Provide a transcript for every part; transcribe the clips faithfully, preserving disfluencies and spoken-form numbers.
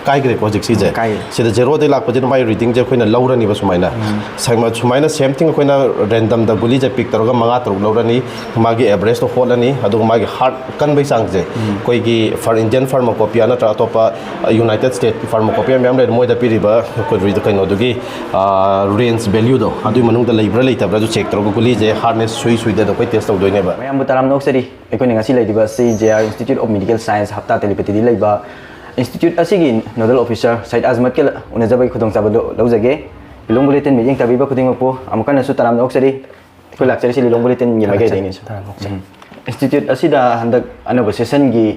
ꯀꯥꯏꯈ꯭ꯔꯦꯀꯣ ꯍꯧꯖꯤꯛ ꯁꯤꯁꯦ꯫ ꯀꯥꯏ꯫ ꯁꯤꯗ ꯖꯦꯔꯣꯗꯩ ꯂꯥꯛꯄꯁꯤꯅ ꯃꯥꯏ ꯔꯤꯗꯤꯡꯁꯦ ꯑꯩꯈꯣꯏꯅ ꯂꯧꯔꯅꯤꯕ ꯁꯨꯃꯥꯏꯅ꯫ ꯁꯨꯃꯥꯏꯅ ꯁꯦꯝ ꯊꯤꯡ ꯑꯩꯈꯣꯏꯅ ꯔꯦꯟꯗꯝꯗ ꯒꯨꯂꯤꯁꯦ ꯄꯤꯛ ꯇꯧꯔꯒ ꯃꯉꯥ ꯇꯔꯨꯛ ꯂꯧꯔꯅꯤ꯫ ꯃꯥꯒꯤ ꯑꯦꯚꯔꯦꯖꯇꯣ ꯍꯣꯠꯂꯅꯤ, ꯑꯗꯨꯒ ꯃꯥꯒꯤ ꯍꯥꯔꯠ ꯀꯟꯕꯒꯤ ꯆꯥꯡꯁꯦ ꯑꯩꯈꯣꯏꯒꯤ ꯐꯥꯔ ꯏꯟꯗꯤꯌꯟ ꯐꯥꯔꯃꯥꯀꯣꯄꯤꯌꯥ ꯅꯠꯇ꯭ꯔꯒ ꯑꯇꯣꯞꯄ ꯌꯨꯅꯥꯏꯇꯦꯠ ꯁ꯭ꯇꯦꯠ ꯐꯥꯔꯃꯥꯀꯣꯄꯤꯌꯥ ꯃꯌꯥꯝ ꯂꯩꯔꯦ, ꯃꯣꯏꯗ ꯄꯤꯔꯤꯕ ꯑꯩꯈꯣꯏ ꯀꯩꯅꯣꯗꯨꯒꯤ ꯔꯦꯟꯖ ꯚꯦꯂ꯭ꯌꯨꯗꯣ ꯑꯗꯨꯒꯤ ꯃꯅꯨꯡꯗ ꯂꯩꯕ꯭ꯔꯥ ꯂꯩꯇꯕ꯭ꯔꯥꯁꯨ ꯆꯦꯛ ꯇꯧꯔꯒ ꯒꯨꯂꯤꯁꯦ ꯍꯥꯔꯠꯅꯦꯁ ꯁꯨꯏ ꯁꯨꯏꯗꯅ ꯑꯩꯈꯣꯏ ꯇꯦꯁ ꯇꯧꯗꯣꯏꯅꯦꯕ꯫ ꯃꯌꯥꯝꯕꯨ ꯇꯔꯥꯝꯅ ꯑꯣꯛꯆꯔꯤ꯫ ꯑꯩꯈꯣꯏꯅ ꯉꯁꯤ ꯂꯩꯔꯤꯕ ꯑꯁꯤ J R Institute of Medical Science ꯍꯞꯇꯥ ꯇꯦꯂꯤꯄꯦꯊꯤꯗ ꯂꯩꯕ ꯏꯟꯁꯇꯤꯇ꯭ꯌꯨꯠ ꯑꯁꯤꯒꯤ ꯅꯣꯗꯦꯜ ꯑꯣꯐꯤꯁꯥꯔ ꯁꯩꯗ ꯑꯖꯃꯠꯀ ꯎꯅꯖꯕꯒꯤ ꯈꯨꯗꯣꯡꯆꯥꯕ ꯂꯧ- ꯂꯧꯖꯒꯦ꯫ ꯂꯤꯂꯣꯡ ꯕꯨꯂꯦꯇꯤꯟ ꯃꯤꯠꯌꯦꯡ ꯇꯥꯕꯤꯕ ꯈꯨꯗꯤꯡꯃꯛꯄꯨ ꯑꯃꯨꯛ ꯍꯟꯅꯁꯨ ꯇꯔꯥꯝꯅ ꯑꯣꯛꯆꯔꯤ꯫ ꯑꯩꯈꯣꯏ ꯂꯥꯛꯆꯔꯤꯁꯤ ꯂꯤꯂꯣꯡ ꯕꯨꯂꯦꯇꯤꯟꯒꯤ ꯃꯥꯏꯀꯩꯗꯒꯤꯅꯤ꯫ ꯇꯔꯥꯝꯅ ꯑꯣꯛꯆꯔꯤ꯫ ꯏꯟꯁꯇꯤꯇ꯭ꯌꯨꯠ ꯑꯁꯤꯗ ꯍꯟꯗꯛ ꯑꯅꯧꯕ ꯁꯦꯁꯟꯒꯤ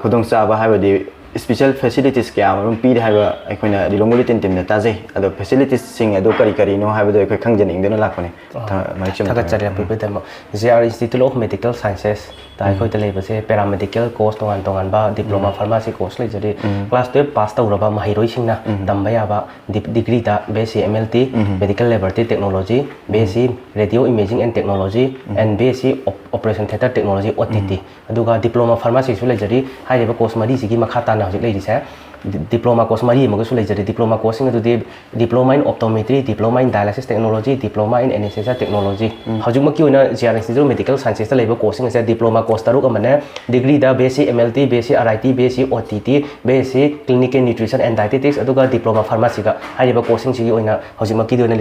ꯈꯨꯗꯣꯡꯆꯥꯕ ꯍꯥꯏꯕꯗꯤ ꯁ꯭ꯄꯤꯁꯦꯜ ꯐꯦꯁꯤꯂꯤꯇꯤꯁ ꯀꯌꯥ ꯑꯃꯔꯣꯝ ꯄꯤꯔꯦ ꯍꯥꯏꯕ ꯑꯩꯈꯣꯏꯅ ꯂꯤꯂꯣꯡ ꯕꯨꯂꯦꯇꯤꯟ ꯇꯤꯝꯅ ꯇꯥꯖꯩ꯫ ꯑꯗꯣ ꯐꯦꯁꯤꯂꯤꯇꯤꯁꯁꯤꯡ ꯑꯗꯨ ꯀꯔꯤ ꯀꯔꯤꯅꯣ ꯍꯥꯏꯕꯗꯨ ꯑꯩꯈꯣꯏ ꯈꯪꯖꯅꯤꯡꯗꯨꯅ ꯂꯥꯛꯄꯅꯤ꯫ ꯊ- ꯃꯍꯦꯛ ꯆꯝꯅ ꯊꯥꯒꯠꯆꯔꯤ꯫ ꯑꯄꯤꯕꯒꯤꯗꯃꯛ J R Institute of Medical Sciences ꯇ ꯑꯩꯈꯣꯏꯗ ꯂꯩꯕꯁꯦ ꯄꯦꯔꯥꯃꯦꯗꯤꯀꯦꯜ ꯀꯣꯔꯁ ꯇꯣꯉꯥꯟ ꯇꯣꯉꯥꯟꯕ, ꯗꯤꯄ꯭ꯂꯣꯃꯥ ꯐꯥꯔꯃꯥꯁꯤ ꯀꯣꯔꯁ ꯂꯩꯖꯔꯤ꯫ ꯀ꯭ꯂꯥꯁ ꯇꯨꯌꯦꯜꯞ ꯄꯥꯁ ꯇꯧꯔꯕ ꯃꯍꯩꯔꯣꯏꯁꯤꯡꯅ ꯇꯝꯕ ꯌꯥꯕ ꯗꯤꯒ꯭ꯔꯤꯗ B S C M L T, Medical Laboratory Technology, B S C Radio Imaging and Technology, and B S C Operation Theatre Technology, O T T꯫ ꯑꯗꯨꯒ diploma ꯐꯥꯔꯃꯥꯁꯤꯁꯨ ꯂꯩꯖꯔꯤ꯫ ꯍꯥꯏꯔꯤꯕ course ꯃꯔꯤꯁꯤꯒꯤ ꯃꯈꯥ ꯇꯥꯅ ꯍꯧꯖꯤꯛ ꯂꯩꯔꯤꯁꯦ ꯗꯤꯄ꯭ꯂꯣꯃꯥ ꯀꯣꯔꯁ ꯃꯔꯤ ꯑꯃꯒꯁꯨ ꯂꯩꯖꯔꯤ꯫ ꯗꯤꯄ꯭ꯂꯣꯃꯥ ꯀꯣꯔꯁꯁꯤꯡ ꯑꯗꯨꯗꯤ Diploma in Optometry, Diploma in Dialysis Technology, Diploma in Anesthesia Technology꯫ ꯍꯧꯖꯤꯛꯃꯛꯀꯤ ꯑꯣꯏꯅ J R Institute of Medical Sciences ꯇ ꯂꯩꯕ ꯀꯣꯔꯁꯁꯤꯡ ꯑꯁꯦ ꯗꯤꯄ꯭ꯂꯣꯃꯥ ꯀꯣꯔꯁ ꯇꯔꯨꯛ ꯑꯃꯅꯦ, ꯗꯤꯒ꯭ꯔꯤꯗ B S C M L T, B S C R I T, B S C O T T, B S C Clinical Nutrition and Dietetics, ꯑꯗꯨꯒ diploma ꯐꯥꯔꯃꯥꯁꯤꯒ꯫ ꯍꯥꯏꯔꯤꯕ ꯀꯣꯔꯁꯁꯤꯡꯁꯤꯒꯤ ꯑꯣꯏꯅ ꯍꯧꯖꯤꯛꯃꯛꯀꯤꯗꯤ ꯑꯣꯏꯅ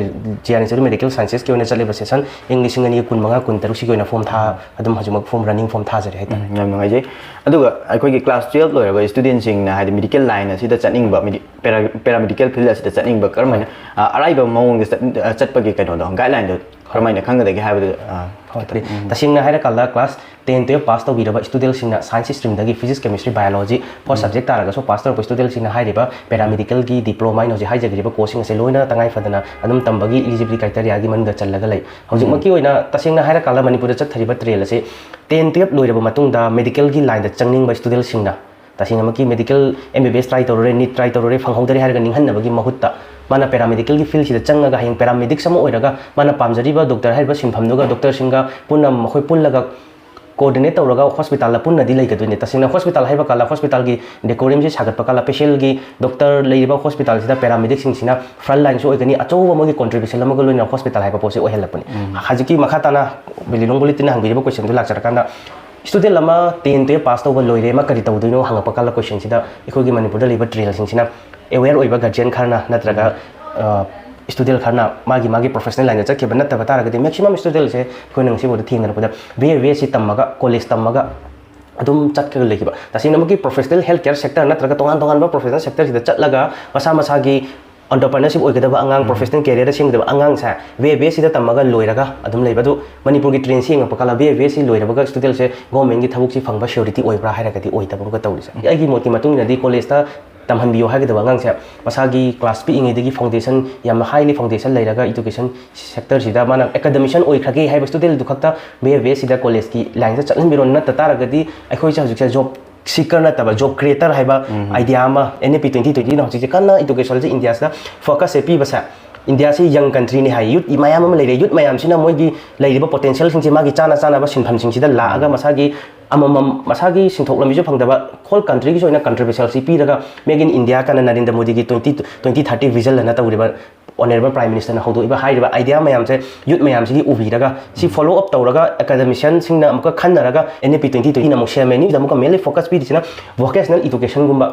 J R Institute of Medical Sciences ꯀꯤ ꯑꯣꯏꯅ ꯆꯠꯂꯤꯕ session ꯏꯪ ꯂꯤꯁꯤꯡ ꯑꯅꯤ ꯀꯨꯟꯃꯉꯥ ꯀꯨꯟꯇꯔꯨꯛꯁꯤꯒꯤ ꯑꯣꯏꯅ ꯐꯣꯝ ꯊꯥ ꯑꯗꯨꯝ ꯍꯧꯖꯤꯛꯃꯛ ꯐꯣꯝ ꯔꯟꯅꯤꯡ ꯐꯣꯝ ꯊꯥꯖꯔꯤ ꯍꯥꯏꯇꯥꯔꯦ꯫ ꯌꯥꯝ ꯅꯨꯡꯉꯥꯏꯖꯩ꯫ ꯑꯗꯨꯒ ꯑꯩꯈꯣꯏꯒꯤ ꯀ꯭ꯂꯥꯁ ꯇꯨꯌꯦꯜꯞ ꯂꯣꯏꯔꯕ ꯏꯁꯇꯨꯗꯦꯟꯁꯤꯡꯅ ꯍꯥꯏꯗꯤ ꯃꯦꯗꯤꯀꯦꯜ ꯂꯥꯏꯟ ꯑꯁꯤꯗ ꯆꯠꯅꯤꯡꯕ, ꯃꯦꯗꯤ- ꯄꯦꯔꯥ- ꯄꯦꯔꯥꯃꯦꯗꯤꯀꯦꯜ ꯐꯤꯜ ꯑꯁꯤꯗ ꯆꯠꯅꯤꯡꯕ ꯀꯔꯝꯍꯥꯏꯅ ꯑ, ꯑꯔꯥꯏꯕ ꯃꯑꯣꯡꯗ ꯆꯠ- ꯑ, ꯆꯠꯄꯒꯤ ꯀꯩꯅꯣꯗꯣ, ꯒꯥꯏꯗꯂꯥꯏꯟꯗꯣ ꯀꯔꯝꯍꯥꯏꯅ ꯈꯪꯒꯗꯒꯦ ꯍꯥꯏꯕꯗꯨ ꯑ, ꯍꯣꯏ, ꯇꯁꯦꯡꯅ ꯍꯥꯏꯔꯀꯥꯟꯗ ꯀ꯭ꯂꯥꯁ ꯇꯦꯟ ꯇꯨꯌꯦꯜꯞ ꯄꯥꯁ ꯇꯧꯕꯤꯔꯕ ꯏꯁꯇꯨꯗꯦꯟꯁꯤꯡꯅ ꯁꯥꯏꯟꯁ ꯁ꯭ꯇ꯭ꯔꯤꯝꯗꯒꯤ physics, chemistry, biology four subject ꯇꯥꯔꯒꯁꯨ ꯄꯥꯁ ꯇꯧꯔꯛꯄ ꯏꯁꯇꯨꯗꯦꯟꯁꯤꯡꯅ ꯍꯥꯏꯔꯤꯕ ꯄꯦꯔꯥꯃꯦꯗꯤꯀꯦꯜꯒꯤ ꯗꯤꯄ꯭ꯂꯣꯃꯥ ꯑꯩꯅ ꯍꯧꯖꯤꯛ ꯍꯥꯏꯖꯈ꯭ꯔꯤꯕ ꯀꯣꯔꯁꯁꯤꯡ ꯑꯁꯦ ꯂꯣꯏꯅ ꯇꯉꯥꯏ ꯐꯗꯅ ꯑꯗꯨꯝ ꯇꯝꯕꯒꯤ ꯏꯂꯤꯖꯤꯕꯤꯂꯤꯇꯤ ꯀ꯭ꯔꯥꯏꯇꯦꯔꯤꯌꯥꯒꯤ ꯃꯅꯨꯡꯗ ꯆꯜꯂꯒ ꯂꯩ꯫ ꯍꯧꯖꯤꯛꯃꯛꯀꯤ ꯑꯣꯏꯅ ꯇꯁꯦꯡꯅ ꯍꯥꯏꯔꯀꯥꯟꯗ ꯃꯅꯤꯄꯨꯔꯗ ꯆꯠꯊꯔꯤꯕ ꯇ꯭ꯔꯦꯟ ꯑꯁꯤ ꯇꯦꯟ ꯇꯨꯌꯦꯜꯞ ꯂꯣꯏꯔꯕ ꯃꯇꯨꯡꯗ ꯃꯦꯗꯤꯀꯦꯜꯒꯤ ꯂꯥꯏꯟꯗ ꯆꯪꯅꯤꯡꯕ ꯏꯁꯇꯨꯗꯦꯟꯁꯤꯡꯅ ꯇꯁꯦꯡꯅꯃꯛꯀꯤ medical M B B S try ꯇꯧꯔꯨꯔꯦ, NEET try ꯇꯧꯔꯨꯔꯦ, ꯐꯪꯍꯧꯗꯔꯦ ꯍꯥꯏꯔꯒ ꯅꯤꯡꯍꯟꯅꯕꯒꯤ ꯃꯍꯨꯠꯇ ꯃꯥꯅ ꯄꯦꯔꯥꯃꯦꯗꯤꯀꯦꯜꯒꯤ ꯐꯤꯜꯁꯤꯗ ꯆꯪꯉꯒ ꯍꯌꯦꯡ ꯄꯦꯔꯥꯃꯦꯗꯤꯛꯁ ꯑꯃ ꯑꯣꯏꯔꯒ ꯃꯥꯅ ꯄꯥꯝꯖꯔꯤꯕ ꯗꯣꯛꯇꯔ ꯍꯥꯏꯔꯤꯕ ꯁꯤꯟꯐꯝꯗꯨꯒ ꯗꯣꯛꯇꯔꯁꯤꯡꯒ ꯄꯨꯟꯅ ꯃꯈꯣꯏ ꯄꯨꯜꯂꯒ ꯀꯣꯑꯣꯔꯗꯤꯅꯦꯠ ꯇꯧꯔꯒ ꯍꯣꯁꯄꯤꯇꯥꯜꯗ ꯄꯨꯟꯅꯗꯤ ꯂꯩꯒꯗꯣꯏꯅꯦ꯫ ꯇꯁꯦꯡꯅ ꯍꯣꯁꯄꯤꯇꯥꯜ ꯍꯥꯏꯕ ꯀꯥꯟꯗ ꯍꯣꯁꯄꯤꯇꯥꯜꯒꯤ ꯗꯦꯀꯣꯔꯤꯌꯝꯁꯤ ꯁꯥꯒꯠꯄ ꯀꯥꯟꯗ ꯄꯦꯁꯦꯟꯒꯤ ꯗꯣꯛꯇꯔ ꯂꯩꯔꯤꯕ ꯍꯣꯁꯄꯤꯇꯥꯜꯁꯤꯗ ꯄꯦꯔꯥꯃꯦꯗꯤꯛꯁꯤꯡꯁꯤꯅ ꯐ꯭ꯔꯟ ꯂꯥꯏꯟꯁꯨ ꯑꯣꯏꯒꯅꯤ, ꯑꯆꯧꯕ ꯑꯃꯒꯤ ꯀꯣꯟꯇ꯭ꯔꯤꯕ꯭ꯌꯨꯁꯟ ꯑꯃꯒ ꯂꯣꯏꯅꯅ ꯍꯣꯁꯄꯤꯇꯥꯜ ꯍꯥꯏꯕ ꯄꯣꯠꯁꯤ ꯑꯣꯏꯍꯜꯂꯛꯄꯅꯤ꯫ ꯍꯧꯖꯤꯛꯀꯤ ꯃꯈꯥ ꯇꯥꯅ ꯕꯤꯂꯤꯂꯣꯡ ꯕꯨꯂꯦꯇꯤꯟꯅ ꯍꯪꯕꯤꯔꯤꯕ ꯀꯣꯏꯁꯟꯗꯨ ꯂꯥꯛꯆꯔꯀꯥꯟꯗ, ꯁ꯭ꯇꯨꯗꯦꯟ ꯑꯃ ꯇꯦꯟ ꯇꯨꯌꯦꯜꯞ ꯄꯥꯁ ꯇꯧꯕ ꯂꯣꯏꯔꯦ, ꯃꯥ ꯀꯔꯤ ꯇꯧꯗꯣꯏꯅꯣ ꯍꯪꯉꯛꯄ ꯀꯥꯟꯗ ꯀꯣꯏꯁꯟꯁꯤꯗ ꯑꯩꯈꯣꯏꯒꯤ ꯃꯅꯤꯄꯨꯔꯗ ꯂꯩꯕ ꯇ꯭ꯔꯦꯟꯁꯤꯡꯁꯤꯅ ꯑꯦꯋꯦꯌꯔ ꯑꯣꯏꯕ ꯒꯥꯔꯖꯤꯌꯟ ꯈꯔꯅ ꯅꯠꯇ꯭ꯔꯒ ꯁ꯭ꯇꯨꯗꯦꯟ ꯈꯔꯅ ꯃꯥꯒꯤ ꯃꯥꯒꯤ ꯄ꯭ꯔꯣꯐꯦꯁꯅꯦꯜ ꯂꯥꯏꯟꯗ ꯆꯠꯈꯤꯕ ꯅꯠꯇꯕ ꯇꯥꯔꯒꯗꯤ ꯃꯦꯛꯁꯤꯃꯝ ꯁ꯭ꯇꯨꯗꯦꯟꯁꯦ ꯑꯩꯈꯣꯏꯅ ꯉꯁꯤꯐꯥꯎꯗ ꯊꯦꯡꯅꯔꯛꯄꯗ B A B S C ꯇꯝꯃꯒ ꯀꯣꯂꯦꯖ ꯇꯝꯃꯒ ꯑꯗꯨꯝ ꯆꯠꯈ꯭ꯔꯒ ꯂꯩꯈꯤꯕ꯫ ꯇꯁꯦꯡꯅꯃꯛꯀꯤ ꯄ꯭ꯔꯣꯐꯦꯁꯅꯦꯜ ꯍꯦꯜꯊ ꯀꯦꯌꯔ ꯁꯦꯛꯇꯔ ꯅꯠꯇ꯭ꯔꯒ ꯇꯣꯉꯥꯟ ꯇꯣꯉꯥꯟꯕ ꯄ꯭ꯔꯣꯐꯦꯁꯅꯦꯜ ꯁꯦꯛꯇꯔꯁꯤꯗ ꯆꯠꯂꯒ ꯃꯁꯥ ꯃꯁꯥꯒꯤ ꯑꯣꯟꯇꯔꯄ꯭ꯔꯤꯅꯔꯁꯤꯞ ꯑꯣꯏꯒꯗꯕ ꯑꯉꯥꯡ, ꯄ꯭ꯔꯣꯐꯦꯁꯅꯦꯜ ꯀꯦꯔꯤꯌꯔꯗ ꯁꯦꯝꯒꯗꯕ ꯑꯉꯥꯡꯁꯦ ꯕꯤ ꯑꯦ ꯕꯤ ꯑꯦꯁ ꯁꯤꯗ ꯇꯝꯃꯒ ꯂꯣꯏꯔꯒ ꯑꯗꯨꯝ ꯂꯩꯕ꯫ ꯑꯗꯨ ꯃꯅꯤꯄꯨꯔꯒꯤ ꯇ꯭ꯔꯦꯟꯁꯤ ꯌꯦꯡꯉꯛꯄ ꯀꯥꯟꯗ B A B S C ꯂꯣꯏꯔꯕꯒ ꯁ꯭ꯇꯨꯗꯦꯟꯁꯦ ꯒꯣꯔꯃꯦꯟꯒꯤ ꯊꯕꯛꯁꯤ ꯐꯪꯕ ꯁ꯭ꯌꯨꯔꯤꯇꯤ ꯑꯣꯏꯕ꯭ꯔꯥ ꯍꯥꯏꯔꯒꯗꯤ ꯑꯣꯏꯗꯕ ꯑꯃꯒ ꯇꯧꯔꯤꯁꯦ꯫ ꯑꯩꯒꯤ ꯃꯣꯠꯀꯤ ꯃꯇꯨꯡ ꯏꯟꯅꯗꯤ ꯀꯣꯂꯦꯖꯇ ꯇꯝꯍꯟꯕꯤꯌꯣ ꯍꯥꯏꯒꯗꯕ ꯑꯉꯥꯡꯁꯦ ꯃꯁꯥꯒꯤ ꯀ꯭ꯂꯥꯁ ꯄꯤꯛꯏꯉꯩꯗꯒꯤ ꯐꯥꯎꯟꯗꯦꯁꯟ ꯌꯥꯝꯅ ꯍꯥꯏꯂꯤ ꯐꯥꯎꯟꯗꯦꯁꯟ ꯂꯩꯔꯒ ꯏꯗꯨꯀꯦꯁꯟ ꯁꯦꯛꯇꯔꯁꯤꯗ ꯃꯥꯅ ꯑꯦꯀꯥꯗꯃꯤꯁꯟ ꯑꯣꯏꯈ꯭ꯔꯒꯦ ꯍꯥꯏꯕ ꯁ꯭ꯇꯨꯗꯦꯟꯗꯨ ꯈꯛꯇ ꯕꯤ ꯑꯦ ꯕꯤ ꯑꯦꯁ ꯁꯤꯗ ꯀꯣꯂꯦꯖꯀꯤ ꯂꯥꯏꯟꯁꯤꯗ ꯆꯠꯍꯟꯕꯤꯔꯣ꯫ ꯅꯠꯇ ꯇꯥꯔꯒꯗꯤ ꯑꯩꯈꯣꯏꯁꯦ ꯍꯧꯖꯤꯛꯁꯦ ꯖꯣꯕ ꯁꯤꯀꯔ ꯅꯠꯇꯕ ꯖꯣꯕ ꯀ꯭ꯔꯤꯌꯦꯇꯔ ꯍꯥꯏꯕ ꯑꯥꯏꯗꯤꯌꯥ ꯑꯃ ꯑꯦꯟ ꯑꯦ ꯄꯤ ꯇ꯭ꯋꯦꯟꯇꯤ ꯇ꯭ꯋꯦꯟꯇꯤꯅ ꯍꯧꯖꯤꯛꯁꯦ ꯀꯟꯅ ꯏꯗꯨꯀꯦꯁꯟꯁꯦ ꯏꯟꯗꯤꯌꯥꯁꯤꯗ ꯐꯣꯀꯁꯁꯦ ꯄꯤꯕꯁꯦ, ꯏꯟꯗꯤꯌꯥꯁꯤ ꯌꯪ ꯀꯟꯇ꯭ꯔꯤꯅꯤ ꯍꯥꯏ, ꯌꯨꯠ ꯃꯌꯥꯝ ꯑꯃ ꯂꯩꯔꯦ, ꯌꯨꯠ ꯃꯌꯥꯝꯁꯤꯅ ꯃꯣꯏꯒꯤ ꯂꯩꯔꯤꯕ ꯄꯣꯇꯦꯟꯁꯤꯌꯦꯜꯁꯤꯡꯁꯦ ꯃꯥꯒꯤ ꯆꯥꯅ ꯆꯥꯅꯕ ꯁꯤꯟꯐꯝꯁꯤꯡꯁꯤꯗ ꯂꯥꯛꯑꯒ ꯃꯁꯥꯒꯤ ꯑꯃꯃꯝ ꯃꯁꯥꯒꯤ ꯁꯤꯟꯊꯣꯛ ꯂꯝꯕꯤꯁꯨ ꯐꯪꯗꯕ ꯍꯣꯜ ꯀꯟꯇ꯭ꯔꯤꯒꯤꯁꯨ ꯑꯣꯏꯅ ꯀꯟꯇ꯭ꯔꯤꯕ꯭ꯌꯨꯁꯟꯁꯤ ꯄꯤꯔꯒ ꯃꯦꯛ ꯏꯟ ꯏꯟꯗꯤꯌꯥ ꯀꯥꯟꯅ ꯅꯔꯦꯟꯗ꯭ꯔ ꯃꯣꯗꯤꯒꯤ ꯇ꯭ꯋꯦꯟꯇꯤ ꯇ꯭ꯋꯦꯟꯇꯤ ꯊꯥꯔꯇꯤ ꯚꯤꯖꯟ ꯑꯅ ꯇꯧꯔꯤꯕ ꯑꯣꯅꯔꯦꯕꯜ ꯄ꯭ꯔꯥꯏꯝ ꯃꯤꯅꯤꯁꯇꯔꯅ ꯍꯧꯗꯣꯛꯏꯕ ꯍꯥꯏꯔꯤꯕ ꯑꯥꯏꯗꯤꯌꯥ ꯃꯌꯥꯝꯁꯦ ꯌꯨꯠ ꯃꯌꯥꯝꯁꯤꯒꯤ ꯎꯕꯤꯔꯒ ꯁꯤ ꯐꯣꯂꯣ ꯑꯞ ꯇꯧꯔꯒ ꯑꯦꯀꯥꯗꯃꯤꯁꯤꯌꯟꯁꯤꯡꯅ ꯑꯃꯨꯛꯀ ꯈꯟꯅꯔꯒ ꯑꯦꯟ ꯑꯦ ꯄꯤ ꯇ꯭ꯋꯦꯟꯇꯤ ꯇ꯭ꯋꯦꯟꯇꯤꯅ ꯑꯃꯨꯛ ꯁꯦꯝꯃꯦ꯫ ꯅ꯭ꯌꯨꯁꯇ ꯑꯃꯨꯛꯀ ꯃꯦꯟꯂꯤ ꯐꯣꯀꯁ ꯄꯤꯔꯤꯁꯤꯅ ꯚꯣꯀꯦꯁꯅꯦꯜ ꯏꯗꯨꯀꯦꯁꯟꯒꯨꯝꯕ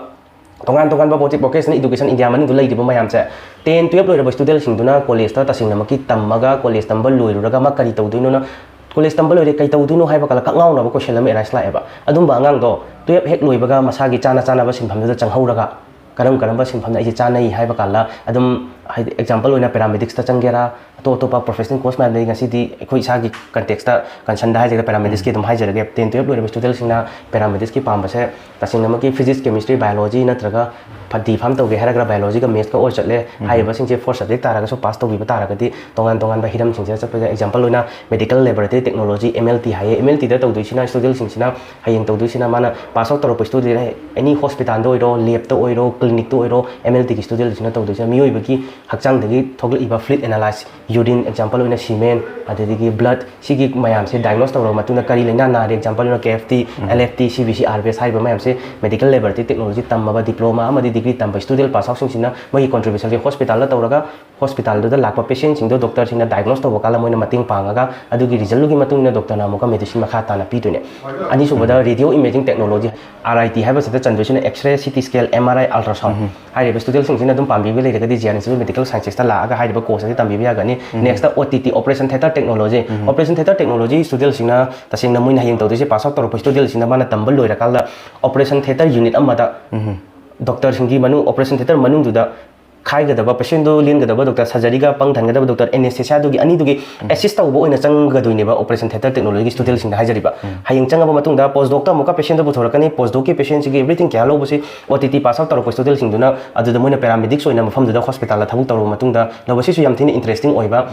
ꯇꯣꯉꯥꯟ ꯇꯣꯉꯥꯟꯕ ꯚꯣꯀꯦꯁꯅꯦꯜ ꯏꯗꯨꯀꯦꯁꯟ ꯏꯟꯗꯤꯌꯥ ꯃꯅꯨꯡꯗ ꯂꯩꯔꯤꯕ ꯃꯌꯥꯝꯁꯦ ꯇꯦꯟ ꯇꯨꯌꯦꯜꯞ ꯂꯣꯏꯔꯕ ꯁ꯭ꯇꯨꯗꯦꯟꯁꯤꯡꯗꯨꯅ ꯀꯣꯂꯦꯖꯇ ꯇꯁꯦꯡꯅꯃꯛꯀꯤ ꯇꯝꯃꯒ ꯀꯣꯂꯦꯖ ꯇꯝꯕ ꯂꯣꯏꯔꯨꯔꯒ ꯃꯥ ꯀꯔꯤ ꯇꯧꯗꯣꯏꯅꯣꯅ, ꯀꯣꯂꯦꯖ ꯇꯝꯕ ꯂꯣꯏꯔꯦ ꯀꯩ ꯇꯧꯗꯣꯏꯅꯣ ꯍꯥꯏꯕ ꯀꯥꯟꯗ ꯀꯛꯉꯥꯎꯅꯕ ꯀꯣꯏꯁꯟ ꯑꯃ ꯑꯦꯔꯥꯏꯁ ꯂꯥꯛꯑꯦꯕ꯫ ꯑꯗꯨꯝꯕ ꯑꯉꯥꯡꯗꯣ ꯇꯨꯌꯦꯜꯞ ꯍꯦꯛ ꯂꯣꯏꯕꯒ ꯃꯁꯥꯒꯤ ꯆꯥꯅ ꯆꯥꯅꯕ ꯁꯤꯟꯐꯝꯗꯨꯗ ꯆꯪꯍꯧꯔꯒ ꯀꯔꯝ ꯀꯔꯝꯕ ꯁꯤꯟꯐꯝꯗ ꯑꯩꯁꯦ ꯆꯥꯅꯩ ꯍꯥꯏꯕ ꯀꯥꯟꯗ ꯑꯗꯨꯝ ꯍꯥꯏꯗꯤ ꯑꯦꯛꯖꯥꯝꯄꯜ ꯑꯣꯏꯅ ꯄꯦꯔꯥꯃꯦꯗꯤꯛꯁꯇ ꯆꯪꯒꯦꯔꯥ, ꯑꯇꯣꯞ ꯑꯇꯣꯞꯄ ꯄ꯭ꯔꯣꯐꯦꯁꯅꯦꯜ ꯀꯣꯔꯁ ꯃꯌꯥꯝꯗꯒꯤ ꯉꯁꯤꯗꯤ ꯑꯩꯈꯣꯏ ꯏꯁꯥꯒꯤ ꯀꯟꯇꯦꯛꯁꯇ ꯀꯟꯁꯔꯟꯗ ꯍꯥꯏꯖꯔꯒ ꯄꯦꯔꯥꯃꯦꯗꯤꯛꯁꯀꯤ ꯑꯗꯨꯝ ꯍꯥꯏꯖꯔꯒꯦ꯫ ꯇꯦꯟ ꯇꯨꯌꯦꯜꯞ ꯂꯣꯏꯔꯕ ꯁ꯭ꯇꯨꯗꯦꯟꯁꯤꯡꯅ ꯄꯦꯔꯥꯃꯦꯗꯤꯛꯁꯀꯤ ꯄꯥꯝꯕꯁꯦ ꯇꯁꯦꯡꯅꯃꯛꯀꯤ ꯐꯤꯖꯤꯛꯁ, ꯀꯦꯃꯤꯁꯇ꯭ꯔꯤ, ꯕꯥꯏꯑꯣꯂꯣꯖꯤ ꯅꯠꯇ꯭ꯔꯒ D Pharm ꯇꯧꯒꯦ ꯍꯥꯏꯔꯒꯅ biologyꯒ mathsꯀ ꯑꯣꯏ ꯆꯠꯂꯦ꯫ ꯍꯥꯏꯔꯤꯕꯁꯤꯡꯁꯦ four subject ꯇꯥꯔꯒꯁꯨ pass ꯇꯧꯕꯤꯕ ꯇꯥꯔꯒꯗꯤ ꯇꯣꯉꯥꯟ ꯇꯣꯉꯥꯟꯕ ꯍꯤꯔꯝꯁꯤꯡꯁꯤꯗ ꯆꯠꯄꯗ, example ꯑꯣꯏꯅ medical laboratory technology, M L T ꯍꯥꯏꯌꯦ꯫ M L Tꯗ ꯇꯧꯗꯣꯏꯁꯤꯅ studentꯁꯤꯡꯁꯤꯅ ꯍꯌꯦꯡ ꯇꯧꯗꯣꯏꯁꯤꯅ ꯃꯥꯅ pass out ꯇꯧꯔꯛꯄ student any hospitalꯗ ꯑꯣꯏꯔꯣ, labꯇ ꯑꯣꯏꯔꯣ, clinicꯇ ꯑꯣꯏꯔꯣ, M L Tꯒꯤ studentꯁꯤꯡꯁꯤꯅ ꯇꯧꯗꯣꯏꯁꯤꯅ ꯃꯤꯑꯣꯏꯕꯒꯤ ꯍꯛꯆꯥꯡꯗꯒꯤ ꯊꯣꯛꯂꯛꯏꯕ fluid analyze, urine, example ꯑꯣꯏꯅ semen, ꯑꯗꯨꯗꯒꯤ blood, ꯁꯤꯒꯤ ꯃꯌꯥꯝꯁꯦ diagnose ꯇꯧꯔꯕ ꯃꯇꯨꯡꯗ ꯀꯔꯤ ꯂꯥꯏꯅꯥ ꯅꯥꯔꯦ, example ꯑꯣꯏꯅ K F T, L F T, C B C, R B S ꯍꯥꯏꯔꯤꯕ ꯃꯌꯥꯝꯁꯦ medical laboratory technology ꯇꯝꯃꯕ diploma ꯑꯃꯗꯤ degree ꯇꯝꯕ student pass outꯁꯤꯡꯁꯤꯅ ꯃꯣꯏꯒꯤ contributionꯁꯦ hospitalꯗ ꯇꯧꯔꯒ hospitalꯗꯨꯗ ꯂꯥꯛꯄ patientꯁꯤꯡꯗꯣ doctorꯁꯤꯡꯅ diagnose ꯇꯧꯕ ꯀꯥꯟꯗ ꯃꯣꯏꯅ ꯃꯇꯦꯡ ꯄꯥꯡꯉꯒ ꯑꯗꯨꯒꯤ resultꯇꯨꯒꯤ ꯃꯇꯨꯡ ꯏꯟꯅ doctorꯅ ꯑꯃꯨꯛꯀ medicine ꯃꯈꯥ ꯇꯥꯅ ꯄꯤꯗꯣꯏꯅꯦ꯫ ꯑꯅꯤꯁꯨꯕꯗ radio imaging technology, R I T ꯍꯥꯏꯕꯁꯤꯗ ꯆꯟꯗꯣꯏꯁꯤꯅ X-ray, C T scan, M R I, ultrasound꯫ ꯍꯥꯏꯔꯤꯕ studentꯁꯤꯡꯁꯤꯅ ꯑꯗꯨꯝ ꯄꯥꯝꯕꯤꯕ ꯂꯩꯔꯒꯗꯤ J R Institute of Medical Sciencesꯇ ꯂꯥꯛꯑꯒ ꯍꯥꯏꯔꯤꯕ course ꯑꯁꯤ ꯇꯝꯕꯤꯕ ꯌꯥꯒꯅꯤ꯫ Nextꯇ O T T, operation theatre technology꯫ Operation theatre technology studentꯁꯤꯡꯅ ꯇꯁꯦꯡꯅ ꯃꯣꯏꯅ ꯍꯌꯦꯡ ꯇꯧꯗꯣꯏꯁꯦ, pass out ꯇꯧꯔꯛꯄ studentꯁꯤꯡꯅ ꯃꯥꯅ ꯇꯝꯕ ꯂꯣꯏꯔꯀꯥꯟꯗ operation theatre unit ꯑꯃꯗ doctorꯁꯤꯡꯒꯤ ꯃꯅꯨꯡ, operation theatre ꯃꯅꯨꯡꯗꯨꯗ ꯈꯥꯏꯒꯗꯕ, patientꯗꯨ ꯂꯦꯟꯒꯗꯕ doctor, surgeryꯒ ꯄꯪ ꯊꯟꯒꯗꯕ doctor, anesthesiaꯗꯨꯒꯤ ꯑꯅꯤꯗꯨꯒꯤ assist ꯇꯧꯕ ꯑꯣꯏꯅ ꯆꯪꯒꯗꯣꯏꯅꯦꯕ operation theatre technologyꯒꯤ studentꯁꯤꯡꯗ ꯍꯥꯏꯖꯔꯤꯕ꯫ ꯍꯌꯦꯡ ꯆꯪꯉꯕ ꯃꯇꯨꯡꯗ post docꯇ ꯑꯃꯨꯛꯀ patientꯗꯨ ꯄꯨꯊꯣꯔꯛꯀꯅꯤ꯫ Post docꯀꯤ patientꯁꯤꯒꯤ everything ꯀꯌꯥ ꯂꯧꯕꯁꯤ O T T pass out ꯇꯧꯔꯛꯄ studentꯁꯤꯡꯗꯨꯅ ꯑꯗꯨꯗ ꯃꯣꯏꯅ paramedics ꯑꯣꯏꯅ ꯃꯐꯝꯗꯨꯗ hospitalꯗ ꯊꯕꯛ ꯇꯧꯔꯕ ꯃꯇꯨꯡꯗ ꯂꯧꯕ, ꯁꯤꯁꯨ ꯌꯥꯝ ꯊꯤꯅ interesting ꯑꯣꯏꯕ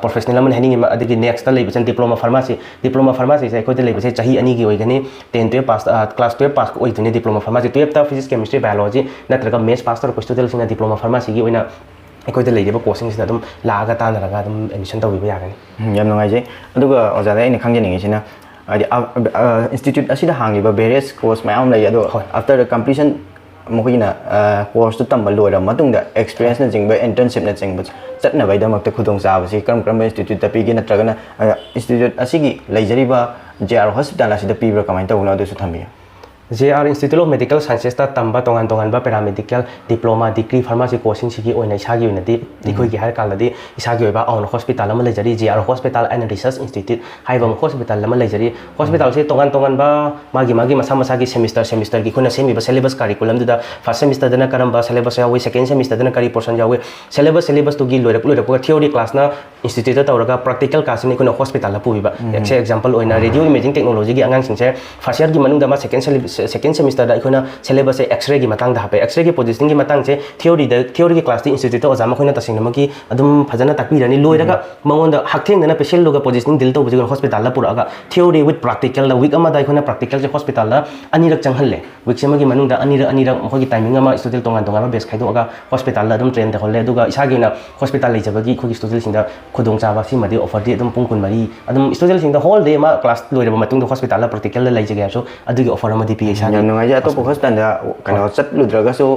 professional ꯑꯃꯅꯤ ꯍꯥꯏꯅꯤꯡꯉꯤ꯫ ꯑꯗꯒꯤ nextꯇ ꯂꯩꯕꯁꯤꯅ diploma pharmacy꯫ Diploma pharmacyꯁꯦ ꯑꯩꯈꯣꯏꯗ ꯂꯩꯕꯁꯦ ꯆꯍꯤ ꯑꯅꯤꯒꯤ ꯑꯣꯏꯒꯅꯤ꯫ Ten, twelve pass, class twelve pass ꯑꯣꯏꯗꯣꯏꯅꯦ diploma pharmacy꯫ Twelveꯇ physics, chemistry, biology ꯅꯠꯇ꯭ꯔꯒ maths pass ꯇꯧꯔꯛꯄ studentꯁꯤꯡꯅ diploma pharmacyꯒꯤ ꯑꯣꯏꯅ ꯑꯩꯈꯣꯏꯗ ꯂꯩꯔꯤꯕ courseꯁꯤꯡꯁꯤꯗ ꯑꯗꯨꯝ ꯂꯥꯛꯑꯒ ꯇꯥꯟꯅꯔꯒ ꯑꯗꯨꯝ admission ꯇꯧꯕꯤꯕ ꯌꯥꯒꯅꯤ꯫ ꯎꯝ, ꯌꯥꯝ ꯅꯨꯡꯉꯥꯏꯖꯩ꯫ ꯑꯗꯨꯒ ꯑꯣꯖꯥꯗ ꯑꯩꯅ ꯈꯪꯖꯅꯤꯡꯉꯤꯁꯤꯅ, ꯍꯥꯏꯗꯤ, ꯑ, ꯑ, institute ꯑꯁꯤꯗ ꯍꯥꯡꯉꯤꯕ various course ꯃꯌꯥꯝ ꯑꯃ ꯂꯩ, ꯑꯗꯣ ꯍꯣꯏ꯫ After completion ꯃꯈꯣꯏꯒꯤꯅ, ꯑ, courseꯇꯨ ꯇꯝꯕ ꯂꯣꯏꯔꯕ ꯃꯇꯨꯡꯗ experienceꯅꯆꯤꯡꯕ, internshipꯅꯆꯤꯡꯕ ꯆꯠꯅꯕꯒꯤꯗꯃꯛꯇ ꯈꯨꯗꯣꯡꯆꯥꯕꯁꯤ ꯀꯔꯝ ꯀꯔꯝꯕ instituteꯇ ꯄꯤꯒꯦ, ꯅꯠꯇ꯭ꯔꯒꯅ, ꯑ, institute ꯑꯁꯤꯒꯤ ꯂꯩꯖꯔꯤꯕ J R hospital ꯑꯁꯤꯗ ꯄꯤꯕ꯭ꯔꯥ, ꯀꯃꯥꯏꯅ ꯇꯧꯕꯅꯣ, ꯑꯗꯨꯁꯨ ꯊꯝꯕꯤꯌꯨ꯫ J R Institute of Medical Sciencesꯇ ꯇꯝꯕ ꯇꯣꯉꯥꯟ ꯇꯣꯉꯥꯟꯕ paramedical, diploma, degree, pharmacy courseꯁꯤꯡꯁꯤꯒꯤ ꯑꯣꯏꯅ ꯏꯁꯥꯒꯤ ꯑꯣꯏꯅꯗꯤ ꯑꯩꯈꯣꯏꯒꯤ ꯍꯥꯏꯔ ꯀꯥꯟꯗꯗꯤ ꯏꯁꯥꯒꯤ ꯑꯣꯏꯕ own hospital ꯑꯃ ꯂꯩꯖꯔꯤ, J R Hospital and Research Institute ꯍꯥꯏꯕ ꯑꯃ hospital ꯑꯃ ꯂꯩꯖꯔꯤ꯫ Hospitalꯁꯦ ꯇꯣꯉꯥꯟ ꯇꯣꯉꯥꯟꯕ ꯃꯥꯒꯤ ꯃꯥꯒꯤ ꯃꯁꯥ ꯃꯁꯥꯒꯤ semester semesterꯒꯤ ꯑꯩꯈꯣꯏꯅ ꯁꯦꯝꯃꯤꯕ syllabus curriculumꯗꯨꯗ first semesterꯗꯅ ꯀꯔꯝꯕ syllabus ꯌꯥꯎꯏ, second semesterꯗꯅ ꯀꯔꯤ portion ꯌꯥꯎꯏ, syllabus syllabusꯇꯨꯒꯤ ꯂꯣꯏꯔꯛ ꯂꯣꯏꯔꯛꯄꯒ theory classꯅ ꯏꯟꯁꯇꯤꯇ꯭ꯌꯨꯠꯇ ꯇꯧꯔꯒ ꯄ꯭ꯔꯥꯛꯇꯤꯀꯦꯜ ꯀ꯭ꯂꯥꯁꯁꯤꯅ ꯑꯩꯈꯣꯏꯅ ꯍꯣꯁꯄꯤꯇꯥꯜꯗ ꯄꯨꯕꯤꯕ꯫ ꯁꯦ ꯑꯦꯛꯖꯥꯝꯄꯜ ꯑꯣꯏꯅ ꯔꯦꯗꯤꯑꯣ ꯏꯃꯦꯖꯤꯡ ꯇꯦꯛꯅꯣꯂꯣꯖꯤꯒꯤ ꯑꯉꯥꯡꯁꯤꯡꯁꯦ ꯐꯥꯔꯁ ꯌꯔꯒꯤ ꯃꯅꯨꯡꯗ ꯃꯥ ꯁꯦꯀꯦꯟ ꯁꯦꯀꯦꯟ ꯁꯦꯃꯤꯁꯇꯔꯗ ꯑꯩꯈꯣꯏꯅ ꯁꯦꯂꯦꯕꯁꯁꯦ ꯑꯦꯛꯁꯔꯦꯒꯤ ꯃꯇꯥꯡꯗ ꯍꯥꯞꯄꯦ꯫ ꯑꯦꯛꯁꯔꯦꯒꯤ ꯄꯣꯖꯤꯁꯅꯤꯡꯒꯤ ꯃꯇꯥꯡꯁꯦ ꯊꯤꯑꯣꯔꯤꯗ ꯊꯤꯑꯣꯔꯤꯒꯤ ꯀ꯭ꯂꯥꯁꯇꯤ ꯏꯟꯁꯇꯤꯇ꯭ꯌꯨꯠꯇ ꯑꯣꯖꯥ ꯃꯈꯣꯏꯅ ꯇꯁꯦꯡꯅꯃꯛꯀꯤ ꯑꯗꯨꯝ ꯐꯖꯅ ꯇꯥꯛꯄꯤꯔꯅꯤ꯫ ꯂꯣꯏꯔꯒ ꯃꯉꯣꯟꯗ ꯍꯛꯊꯦꯡꯅꯅ ꯄꯦꯁꯦꯟꯗꯨꯒ ꯄꯣꯖꯤꯁꯅꯤꯡ ꯗꯤꯜ ꯇꯧꯕꯁꯤꯒ ꯍꯣꯁꯄꯤꯇꯥꯜꯗ ꯄꯨꯔꯛꯑꯒ ꯊꯤꯑꯣꯔꯤ ꯋꯤꯠ ꯄ꯭ꯔꯥꯛꯇꯤꯀꯦꯜꯗ ꯋꯤꯛ ꯑꯃꯗ ꯑꯩꯈꯣꯏꯅ ꯄ꯭ꯔꯥꯛꯇꯤꯀꯦꯜꯁꯦ ꯍꯣꯁꯄꯤꯇꯥꯜꯗ ꯑꯅꯤꯔꯛ ꯆꯪꯍꯜꯂꯦ꯫ ꯋꯤꯛꯁꯤꯃꯒꯤ ꯃꯅꯨꯡꯗ ꯑꯅꯤꯔꯛ ꯑꯅꯤꯔꯛ ꯃꯈꯣꯏꯒꯤ ꯇꯥꯏꯃꯤꯡ ꯑꯃ ꯏꯁꯇꯨꯗꯦꯟ ꯇꯣꯉꯥꯟ ꯇꯣꯉꯥꯟꯕ ꯕꯦꯁ ꯈꯥꯏꯗꯣꯛꯑꯒ ꯍꯣꯁꯄꯤꯇꯥꯜꯗ ꯑꯗꯨꯝ ꯇ꯭ꯔꯦꯟ ꯇꯧꯍꯜꯂꯦ꯫ ꯑꯗꯨꯒ ꯏꯁꯥꯒꯤ ꯑꯣꯏꯅ ꯍꯣꯁꯄꯤꯇꯥꯜ ꯂꯩꯖꯕꯒꯤ ꯑꯩꯈꯣꯏꯒꯤ ꯏꯁꯇꯨꯗꯦꯟꯁꯤꯡꯗ ꯈꯨꯗꯣꯡꯆꯥꯕ ꯁꯤꯃꯗꯤ ꯑꯣꯐꯔꯗꯤ ꯑꯗꯨꯝ ꯄꯨꯡ ꯀꯨꯟꯃꯔꯤ ꯑꯗꯨꯝ ꯏꯁꯇꯨꯗꯦꯟꯁꯤꯡꯗ ꯍꯣꯜ ꯗꯦ ꯑꯃ ꯀ꯭ꯂꯥꯁ ꯂꯣꯏꯔꯕ ꯃꯇꯨꯡꯗ ꯍꯣꯁꯄꯤꯇꯥꯜꯗ ꯄ꯭ꯔꯥꯛꯇꯤꯀꯦꯜꯗ ꯂꯩꯖꯒꯦ ꯍꯥꯏꯔꯁꯨ ꯑꯗꯨꯒꯤ ꯑꯣꯐꯔ ꯑꯃꯗꯤ ꯄꯤ ꯏꯁꯥꯒꯤ꯫ ꯌꯥꯝ ꯅꯨꯡꯉꯥꯏꯖꯩ꯫ ꯑꯇꯣꯞꯄ ꯍꯣꯁꯄꯤꯇꯥꯜꯗ ꯀꯩꯅꯣ ꯆꯠꯂꯨꯗ꯭ꯔꯒꯁꯨ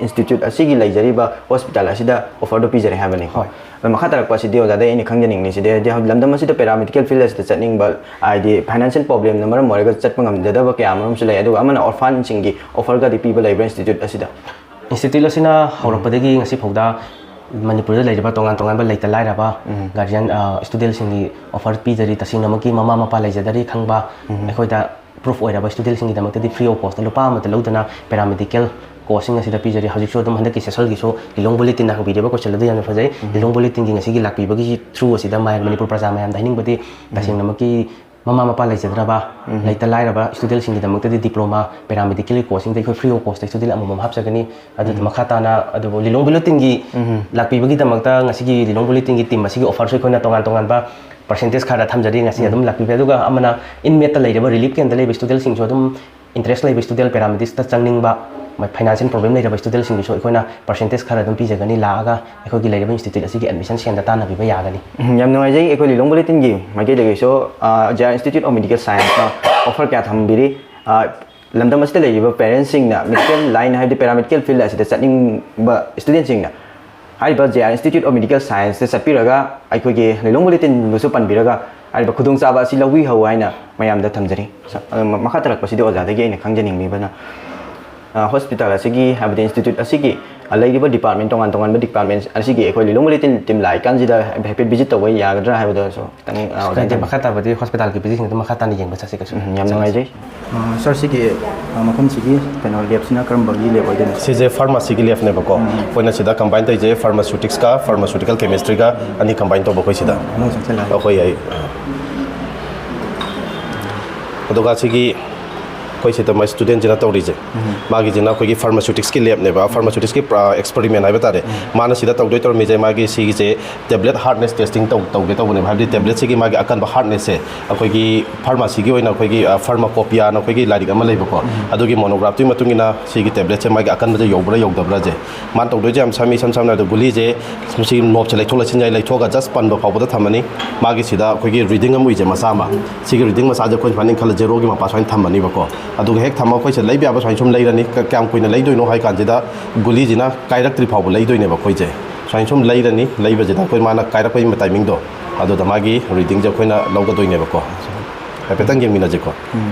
ꯏꯟꯁꯇꯤꯇ꯭ꯌꯨꯠ ꯑꯁꯤꯒꯤ ꯂꯩꯖꯔꯤꯕ ꯍꯣꯁꯄꯤꯇꯥꯜ ꯑꯁꯤꯗ ꯑꯣꯐꯔꯗꯣ ꯄꯤꯖꯔꯦ ꯍꯥꯏꯕꯅꯤꯀꯣ꯫ ꯍꯣꯏ꯫ ꯑꯗꯣ ꯃꯈꯥ ꯇꯥꯔꯛꯄ ꯑꯁꯤꯗꯤ ꯑꯣꯖꯥꯗ ꯑꯩꯅ ꯈꯪꯖꯅꯤꯡꯉꯤꯁꯤꯗꯤ ꯍꯥꯏꯗꯤ ꯍꯧꯖꯤꯛ ꯂꯝꯗꯝ ꯑꯁꯤꯗ ꯄꯦꯔꯥꯃꯦꯗꯤꯀꯦꯜ ꯐꯤꯜ ꯑꯁꯤꯗ ꯆꯠꯅꯤꯡꯕ ꯍꯥꯏꯗꯤ ꯐꯥꯏꯅꯥꯟꯁꯤꯌꯦꯜ ꯄ꯭ꯔꯣꯕ꯭ꯂꯦꯝꯅ ꯃꯔꯝ ꯑꯣꯏꯔꯒ ꯆꯠꯄ ꯉꯝꯖꯗꯕ ꯀꯌꯥ ꯑꯃꯔꯣꯝꯁꯨ ꯂꯩ꯫ ꯑꯗꯨꯒ ꯑꯃꯅ ꯑꯣꯔꯐꯥꯟꯁꯤꯡꯒꯤ ꯑꯣꯐꯔꯒꯗꯤ ꯄꯤꯕ ꯂꯩꯕ꯭ꯔꯥ ꯏꯟꯁꯇꯤꯇ꯭ꯌꯨꯠ ꯑꯁꯤꯗ? ꯏꯟꯁꯇꯤꯇ꯭ꯌꯨꯠ ꯑꯁꯤꯅ ꯍꯧꯔꯛꯄꯗꯒꯤ ꯉꯁꯤ ꯐꯥꯎꯗ ꯃꯅꯤꯄꯨꯔꯗ ꯂꯩꯔꯤꯕ ꯇꯣꯉꯥꯟ ꯇꯣꯉꯥꯟꯕ ꯂꯩꯇ ꯂꯥꯏꯔꯕ ꯒꯥꯔꯖꯤꯌꯥꯟ ꯏꯁꯇꯨꯗꯦꯟꯁꯤꯡꯒꯤ ꯑꯣꯐꯔ ꯄꯤꯖꯔꯤ꯫ ꯇꯁꯦꯡꯅꯃꯛꯀꯤ ꯃꯃꯥ ꯃꯄꯥ ꯂꯩꯖꯗꯔꯤ ꯈꯪꯕ ꯑꯩꯈꯣꯏꯗ ꯄ꯭ꯔꯨꯐ ꯑꯣꯏꯔꯕ ꯏꯁꯇꯨꯗꯦꯟꯁꯤꯡꯒꯤꯗꯃꯛꯇꯗꯤ ꯐ꯭ꯔꯤ ꯑꯣꯐ ꯀꯣꯁꯇ ꯂꯨꯄꯥ ꯑꯃꯠꯇ ꯂꯧꯗꯅ ꯄꯦꯔꯥꯃꯦꯗꯤꯀꯦꯜ ꯀꯣꯔꯁꯁꯤꯡ ꯑꯁꯤꯗ ꯄꯤꯖꯔꯤ꯫ ꯍꯧꯖꯤꯛꯁꯨ ꯑꯗꯨꯝ ꯍꯟꯗꯛꯀꯤ ꯁꯦꯁꯜꯒꯤꯁꯨ ꯂꯤꯂꯣꯡ ꯕꯨꯂꯦꯇꯤꯟꯅ ꯍꯪꯕꯤꯔꯤꯕ ꯀꯣꯏꯁꯟ ꯑꯗꯨ ꯌꯥꯝꯅ ꯐꯖꯩ꯫ ꯂꯤꯂꯣꯡ ꯕꯨꯂꯦꯇꯤꯟꯒꯤ ꯉꯁꯤꯒꯤ ꯂꯥꯛꯄꯤꯕꯒꯤ ꯊ꯭ꯔꯨ ꯑꯁꯤꯗ ꯃꯌꯥꯝ ꯃꯅꯤꯄꯨꯔ ꯄ꯭ꯔꯖꯥ ꯃꯌꯥꯝꯗ ꯍꯥꯏꯅꯤꯡꯕꯗꯤ ꯇꯁꯦꯡꯅꯃꯛꯀꯤ ꯃꯃꯥ ꯃꯄꯥ ꯂꯩꯖꯗ꯭ꯔꯕ ꯂꯩꯇ ꯂꯥꯏꯔꯕ ꯏꯁꯇꯨꯗꯦꯟꯁꯤꯡꯒꯤꯗꯃꯛꯇꯗꯤ ꯗꯤꯄ꯭ꯂꯣꯃꯥ ꯄꯦꯔꯥꯃꯦꯗꯤꯀꯦꯜꯒꯤ ꯀꯣꯔꯁꯁꯤꯡꯗ ꯑꯩꯈꯣꯏ ꯐ꯭ꯔꯤ ꯑꯣꯐ ꯀꯣꯁꯇ ꯏꯁꯇꯨꯗꯦꯟ ꯑꯃꯃꯝ ꯍꯥꯞꯆꯒꯅꯤ꯫ ꯑꯗꯨꯗ ꯃꯈꯥ ꯇꯥꯅ ꯑꯗꯨꯕꯨ ꯂꯤꯂꯣꯡ ꯕꯨꯂꯦꯇꯤꯟꯒꯤ ꯂꯥꯛꯄꯤꯕꯒꯤꯗꯃꯛꯇ ꯉꯁꯤꯒꯤ ꯂꯤꯂꯣꯡ ꯕꯨꯂꯦꯇꯤꯟꯒꯤ ꯇꯤꯝ ꯑꯁꯤꯒꯤ ꯑꯣꯐꯔꯁꯨ ꯑꯩꯈꯣꯏꯅ ꯇꯣꯉꯥꯟ ꯇꯣꯉꯥꯟꯕ ꯄꯥꯔꯁꯦꯟꯇꯦꯖ ꯈꯔ ꯊꯝꯖꯔꯤ꯫ ꯉꯁꯤ ꯑꯗꯨꯝ ꯂꯥꯛꯄꯤꯕ꯫ ꯑꯗꯨꯒ ꯑꯃꯅ ꯏꯟꯃꯦꯠꯇ ꯂꯩꯔꯤꯕ ꯔꯤꯂꯤꯐ ꯀꯦꯝꯞꯇ ꯂꯩꯕ ꯏꯁꯇꯨꯗꯦꯟꯁꯤꯡꯁꯨ ꯑꯗꯨꯝ ꯏꯟꯇꯔꯦꯁ ꯂꯩꯕ ꯏꯁꯇꯨꯗꯦꯟ ꯄꯦꯔꯥꯃꯦꯗꯤꯛꯁꯇ ꯆꯪꯅꯤꯡꯕ ꯐꯥꯏꯅꯥꯟꯁꯤꯌꯦꯜ ꯄ꯭ꯔꯣꯕ꯭ꯂꯦꯝ ꯂꯩꯔꯕ ꯏꯁꯇꯨꯗꯦꯟꯁꯤꯡꯒꯤꯁꯨ ꯑꯩꯈꯣꯏꯅ ꯄꯥꯔꯁꯦꯟꯇꯦꯖ ꯈꯔ ꯑꯗꯨꯝ ꯄꯤꯖꯒꯅꯤ꯫ ꯂꯥꯛꯑꯒ ꯑꯩꯈꯣꯏꯒꯤ ꯂꯩꯔꯤꯕ ꯏꯟꯁꯇꯤꯇ꯭ꯌꯨꯠ ꯑꯁꯤꯒꯤ ꯑꯦꯗꯃꯤꯁꯟ ꯁꯦꯟꯗ ꯇꯥꯟꯅꯕꯤꯕ ꯌꯥꯒꯅꯤ꯫ ꯎꯝ, ꯌꯥꯝ ꯅꯨꯡꯉꯥꯏꯖꯩ꯫ ꯑꯩꯈꯣꯏ ꯂꯤꯂꯣꯡ ꯕꯨꯂꯦꯇꯤꯟꯒꯤ ꯃꯥꯏꯀꯩꯗꯒꯤꯁꯨ J R institute of medical ꯁꯥꯏꯟꯁꯅ ꯑꯣꯐꯔ ꯀꯌꯥ ꯊꯝꯕꯤꯔꯤ꯫ ꯑ, ꯂꯝꯗꯝ ꯑꯁꯤꯗ ꯂꯩꯔꯤꯕ ꯄꯦꯔꯦꯟꯁꯁꯤꯡꯅ ꯃꯦꯗꯤꯀꯦꯜ ꯂꯥꯏꯟ ꯍꯥꯏꯕꯗꯤ ꯄꯦꯔꯥꯃꯦꯗꯤꯀꯦꯜ ꯐꯤꯜꯗ ꯑꯁꯤꯗ ꯆꯠꯅꯤꯡꯕ ꯏꯁꯇꯨꯗꯦꯟꯁꯤꯡꯅ ꯍꯥꯏꯔꯤꯕ J R institute of medical ꯁꯥꯏꯟꯁꯇ ꯆꯠꯄꯤꯔꯒ ꯑꯩꯈꯣꯏꯒꯤ ꯂꯤꯂꯣꯡ ꯕꯨꯂꯦꯇꯤꯟꯕꯨꯁꯨ ꯄꯟꯕꯤꯔꯒ ꯍꯥꯏꯔꯤꯕ ꯈꯨꯗꯣꯡꯆꯥꯕ ꯑꯁꯤ ꯂꯧꯕꯤꯍꯧ ꯍꯥꯏꯅ ꯃꯌꯥꯝꯗ ꯊꯝꯖꯔꯤ꯫ ꯁ-, ꯑ, ꯃ-, ꯃꯈꯥ ꯇꯥꯔꯛꯄꯁꯤꯗꯤ ꯑꯣꯖꯥꯗꯒꯤ ꯑꯩꯅ ꯈꯪꯖꯅꯤꯡꯂꯤꯕꯅ ꯍꯣꯁꯄꯤꯇꯥꯜ ꯑꯁꯤꯒꯤ, ꯍꯥꯏꯕꯗꯤ ꯏꯟꯁꯇꯤꯇ꯭ꯌꯨꯠ ꯑꯁꯤꯒꯤ ꯂꯩꯔꯤꯕ ꯗꯤꯄꯥꯔꯠꯃꯦꯟ, ꯇꯣꯉꯥꯟ ꯇꯣꯉꯥꯟꯕ ꯗꯤꯄꯥꯔꯠꯃꯦꯟ ꯑꯁꯤꯒꯤ ꯑꯩꯈꯣꯏ ꯂꯤꯂꯣꯡ ꯕꯨꯂꯦꯇꯤꯟ ꯇꯤꯝ ꯂꯥꯛꯏꯀꯥꯟꯁꯤꯗ ꯍꯥꯏꯐꯦꯠ ꯚꯤꯖꯤꯠ ꯇꯧꯕ ꯌꯥꯒꯗ꯭ꯔꯥ ꯍꯥꯏꯕꯗꯨꯁꯨ ꯈꯤꯇꯪ, ꯑ, ꯑꯣꯖꯥ ꯀꯥꯏꯗꯦ, ꯏꯟꯇꯔꯚ꯭ꯌꯨ꯫ ꯃꯈꯥ ꯇꯥꯕꯗꯤ ꯍꯣꯁꯄꯤꯇꯥꯜꯒꯤ ꯚꯤꯖꯤꯠꯁꯤꯡꯗ ꯑꯗꯨꯝ ꯃꯈꯥ ꯇꯥꯅ ꯌꯦꯡꯕ ꯆꯠꯁꯤ ꯀꯩꯁꯨ꯫ ꯎꯝ, ꯌꯥꯝ ꯅꯨꯡꯉꯥꯏꯖꯩ꯫ ꯑ, ꯁꯥꯔ, ꯁꯤꯒꯤ, ꯑ, ꯃꯐꯝꯁꯤꯒꯤ ꯀꯩꯅꯣ ꯂꯦꯞꯁꯤꯅ ꯀꯔꯝꯕꯒꯤ ꯂꯦꯞ ꯑꯣꯏꯗꯣꯏꯅꯣ, ꯁꯥꯔ? ꯁꯤꯁꯦ ꯐꯥꯔꯃꯥꯁꯤꯒꯤ ꯂꯦꯞꯅꯦꯕꯀꯣ꯫ ꯎꯝ꯫ ꯑꯩꯈꯣꯏꯅ ꯁꯤꯗ ꯀꯝꯕꯥꯏꯟ ꯇꯧꯔꯤꯁꯦ ꯐꯥꯔꯃꯥꯁꯤꯌꯨꯇꯤꯛꯁꯀ ꯐꯥꯔꯃꯥꯁꯤꯌꯨꯇꯤꯀꯦꯜ ꯀꯦꯃꯤꯁꯇ꯭ꯔꯤꯒ ꯑꯅꯤ ꯀꯝꯕꯥꯏꯟ ꯇꯧꯕ ꯑꯩꯈꯣꯏ ꯁꯤꯗ꯫ ꯃꯅꯨꯡ ꯆꯪꯁꯤꯜꯂꯛꯑꯒꯦ꯫ ꯑꯩꯈꯣꯏ ꯑꯩ, ꯑ꯫ ꯑꯗꯨꯒ ꯁꯤꯒꯤ ꯑꯩꯈꯣꯏ ꯁꯤꯗ ꯃꯥꯏ ꯁ꯭ꯇꯨꯗꯦꯟꯁꯤꯅ ꯇꯧꯔꯤꯁꯦ, ꯎꯝ꯫ ꯃꯥꯒꯤꯁꯤꯅ ꯑꯩꯈꯣꯏꯒꯤ ꯐꯥꯔꯃꯥꯁꯤꯌꯨꯇꯤꯛꯁꯀꯤ ꯂꯦꯞꯅꯦꯕ, ꯐꯥꯔꯃꯥꯁꯤꯌꯨꯇꯤꯛꯁꯀꯤ, ꯑ, ꯑꯦꯛꯁꯄꯦꯔꯤꯃꯦꯟ ꯍꯥꯏꯕ ꯇꯥꯔꯦ꯫ ꯎꯝ꯫ ꯃꯥꯅ ꯁꯤꯗ ꯇꯧꯗꯣꯏ ꯇꯧꯔꯝꯃꯤꯁꯦ, ꯃꯥꯒꯤ ꯁꯤꯒꯤꯁꯦ ꯇꯦꯕ꯭ꯂꯦꯠ ꯍꯥꯔꯗꯅꯦꯁ ꯇꯦꯁꯇꯤꯡ ꯇꯧ-, ꯇꯧꯒꯦ ꯇꯧꯕꯅꯦꯕ꯫ ꯍꯥꯏꯕꯗꯤ ꯇꯦꯕ꯭ꯂꯦꯠꯁꯤꯒꯤ ꯃꯥꯒꯤ ꯑꯀꯟꯕ ꯍꯥꯔꯗꯅꯦꯁꯁꯦ ꯑꯩꯈꯣꯏꯒꯤ ꯐꯥꯔꯃꯥꯁꯤꯒꯤ ꯑꯣꯏꯅ ꯑꯩꯈꯣꯏꯒꯤ, ꯑ, ꯐꯥꯔꯃꯥꯀꯣꯄꯤꯌꯥꯅ ꯑꯩꯈꯣꯏꯒꯤ ꯂꯥꯏꯔꯤꯛ ꯑꯃ ꯂꯩꯕꯀꯣ, ꯎꯝ꯫ ꯑꯗꯨꯒꯤ ꯃꯣꯅꯣꯒ꯭ꯔꯥꯐꯇꯨꯒꯤ ꯃꯇꯨꯡ ꯏꯟꯅ ꯁꯤꯒꯤ ꯇꯦꯕ꯭ꯂꯦꯠꯁꯦ ꯃꯥꯒꯤ ꯑꯀꯟꯕꯁꯦ ꯌꯧꯕ꯭ꯔꯥ ꯌꯧꯗꯕ꯭ꯔꯥꯁꯦ ꯃꯥꯅ ꯇꯧꯗꯣꯏꯁꯦ ꯌꯥꯝ ꯁꯝꯃꯤ꯫ ꯏꯁꯝ ꯁꯝꯅ ꯍꯥꯏꯔꯕꯗ ꯒꯨꯂꯤꯁꯦ ꯃꯁꯤ ꯅꯣꯞꯁꯦ ꯂꯩꯊꯣꯛ ꯂꯩꯁꯤꯟ ꯌꯥꯏ, ꯂꯩꯊꯣꯛꯑꯒ ꯖꯁ ꯄꯟꯕ ꯐꯥꯎꯕꯗ ꯊꯝꯃꯅꯤ꯫ ꯃꯥꯒꯤ ꯁꯤꯗ ꯑꯩꯈꯣꯏꯒꯤ ꯔꯤꯗꯤꯡ ꯑꯃ ꯎꯏꯁꯦ ꯃꯆꯥ ꯑꯃ, ꯁꯤꯒꯤ ꯔꯤꯗꯤꯡ ꯃꯆꯥꯁꯦ ꯑꯩꯈꯣꯏ ꯁꯨꯃꯥꯏꯅ ꯏꯟꯈꯠꯂ ꯖꯦꯔꯣꯒꯤ ꯃꯄꯥ ꯁꯨꯃꯥꯏꯅ ꯊꯝꯃꯅꯤꯕꯀꯣ꯫ ꯑꯗꯨꯒ ꯍꯦꯛ ꯊꯝꯃꯒ ꯑꯩꯈꯣꯏ ꯁꯤꯗ ꯂꯩꯕ ꯌꯥꯕ ꯁꯨꯃꯥꯏꯅ ꯁꯨꯝ ꯂꯩꯔꯅꯤ꯫ ꯀ-, ꯀꯌꯥꯝ ꯀꯨꯏꯅ ꯂꯩꯗꯣꯏꯅꯣ ꯍꯥꯏ ꯀꯥꯟꯁꯤꯗ ꯒꯨꯂꯤꯁꯤꯅ ꯀꯥꯏꯔꯛꯇ꯭ꯔꯤ ꯐꯥꯎꯕ ꯂꯩꯗꯣꯏꯅꯦꯕ ꯑꯩꯈꯣꯏꯁꯦ꯫ ꯁꯨꯃꯥꯏꯅ ꯁꯨꯝ ꯂꯩꯔꯅꯤ, ꯂꯩꯕꯁꯤꯗ ꯑꯩꯈꯣꯏ ꯃꯥꯅ ꯀꯥꯏꯔꯛꯄꯒꯤ ꯇꯥꯏꯃꯤꯡꯗꯣ ꯑꯗꯨꯗ ꯃꯥꯒꯤ ꯔꯤꯗꯤꯡꯁꯦ ꯑꯩꯈꯣꯏꯅ ꯂꯧꯒꯗꯣꯏꯅꯦꯕꯀꯣ꯫ ꯍꯥꯏꯐꯦꯠꯇꯪ ꯌꯦꯡꯃꯤꯟꯅꯁꯤꯀꯣ꯫ ꯎꯝ꯫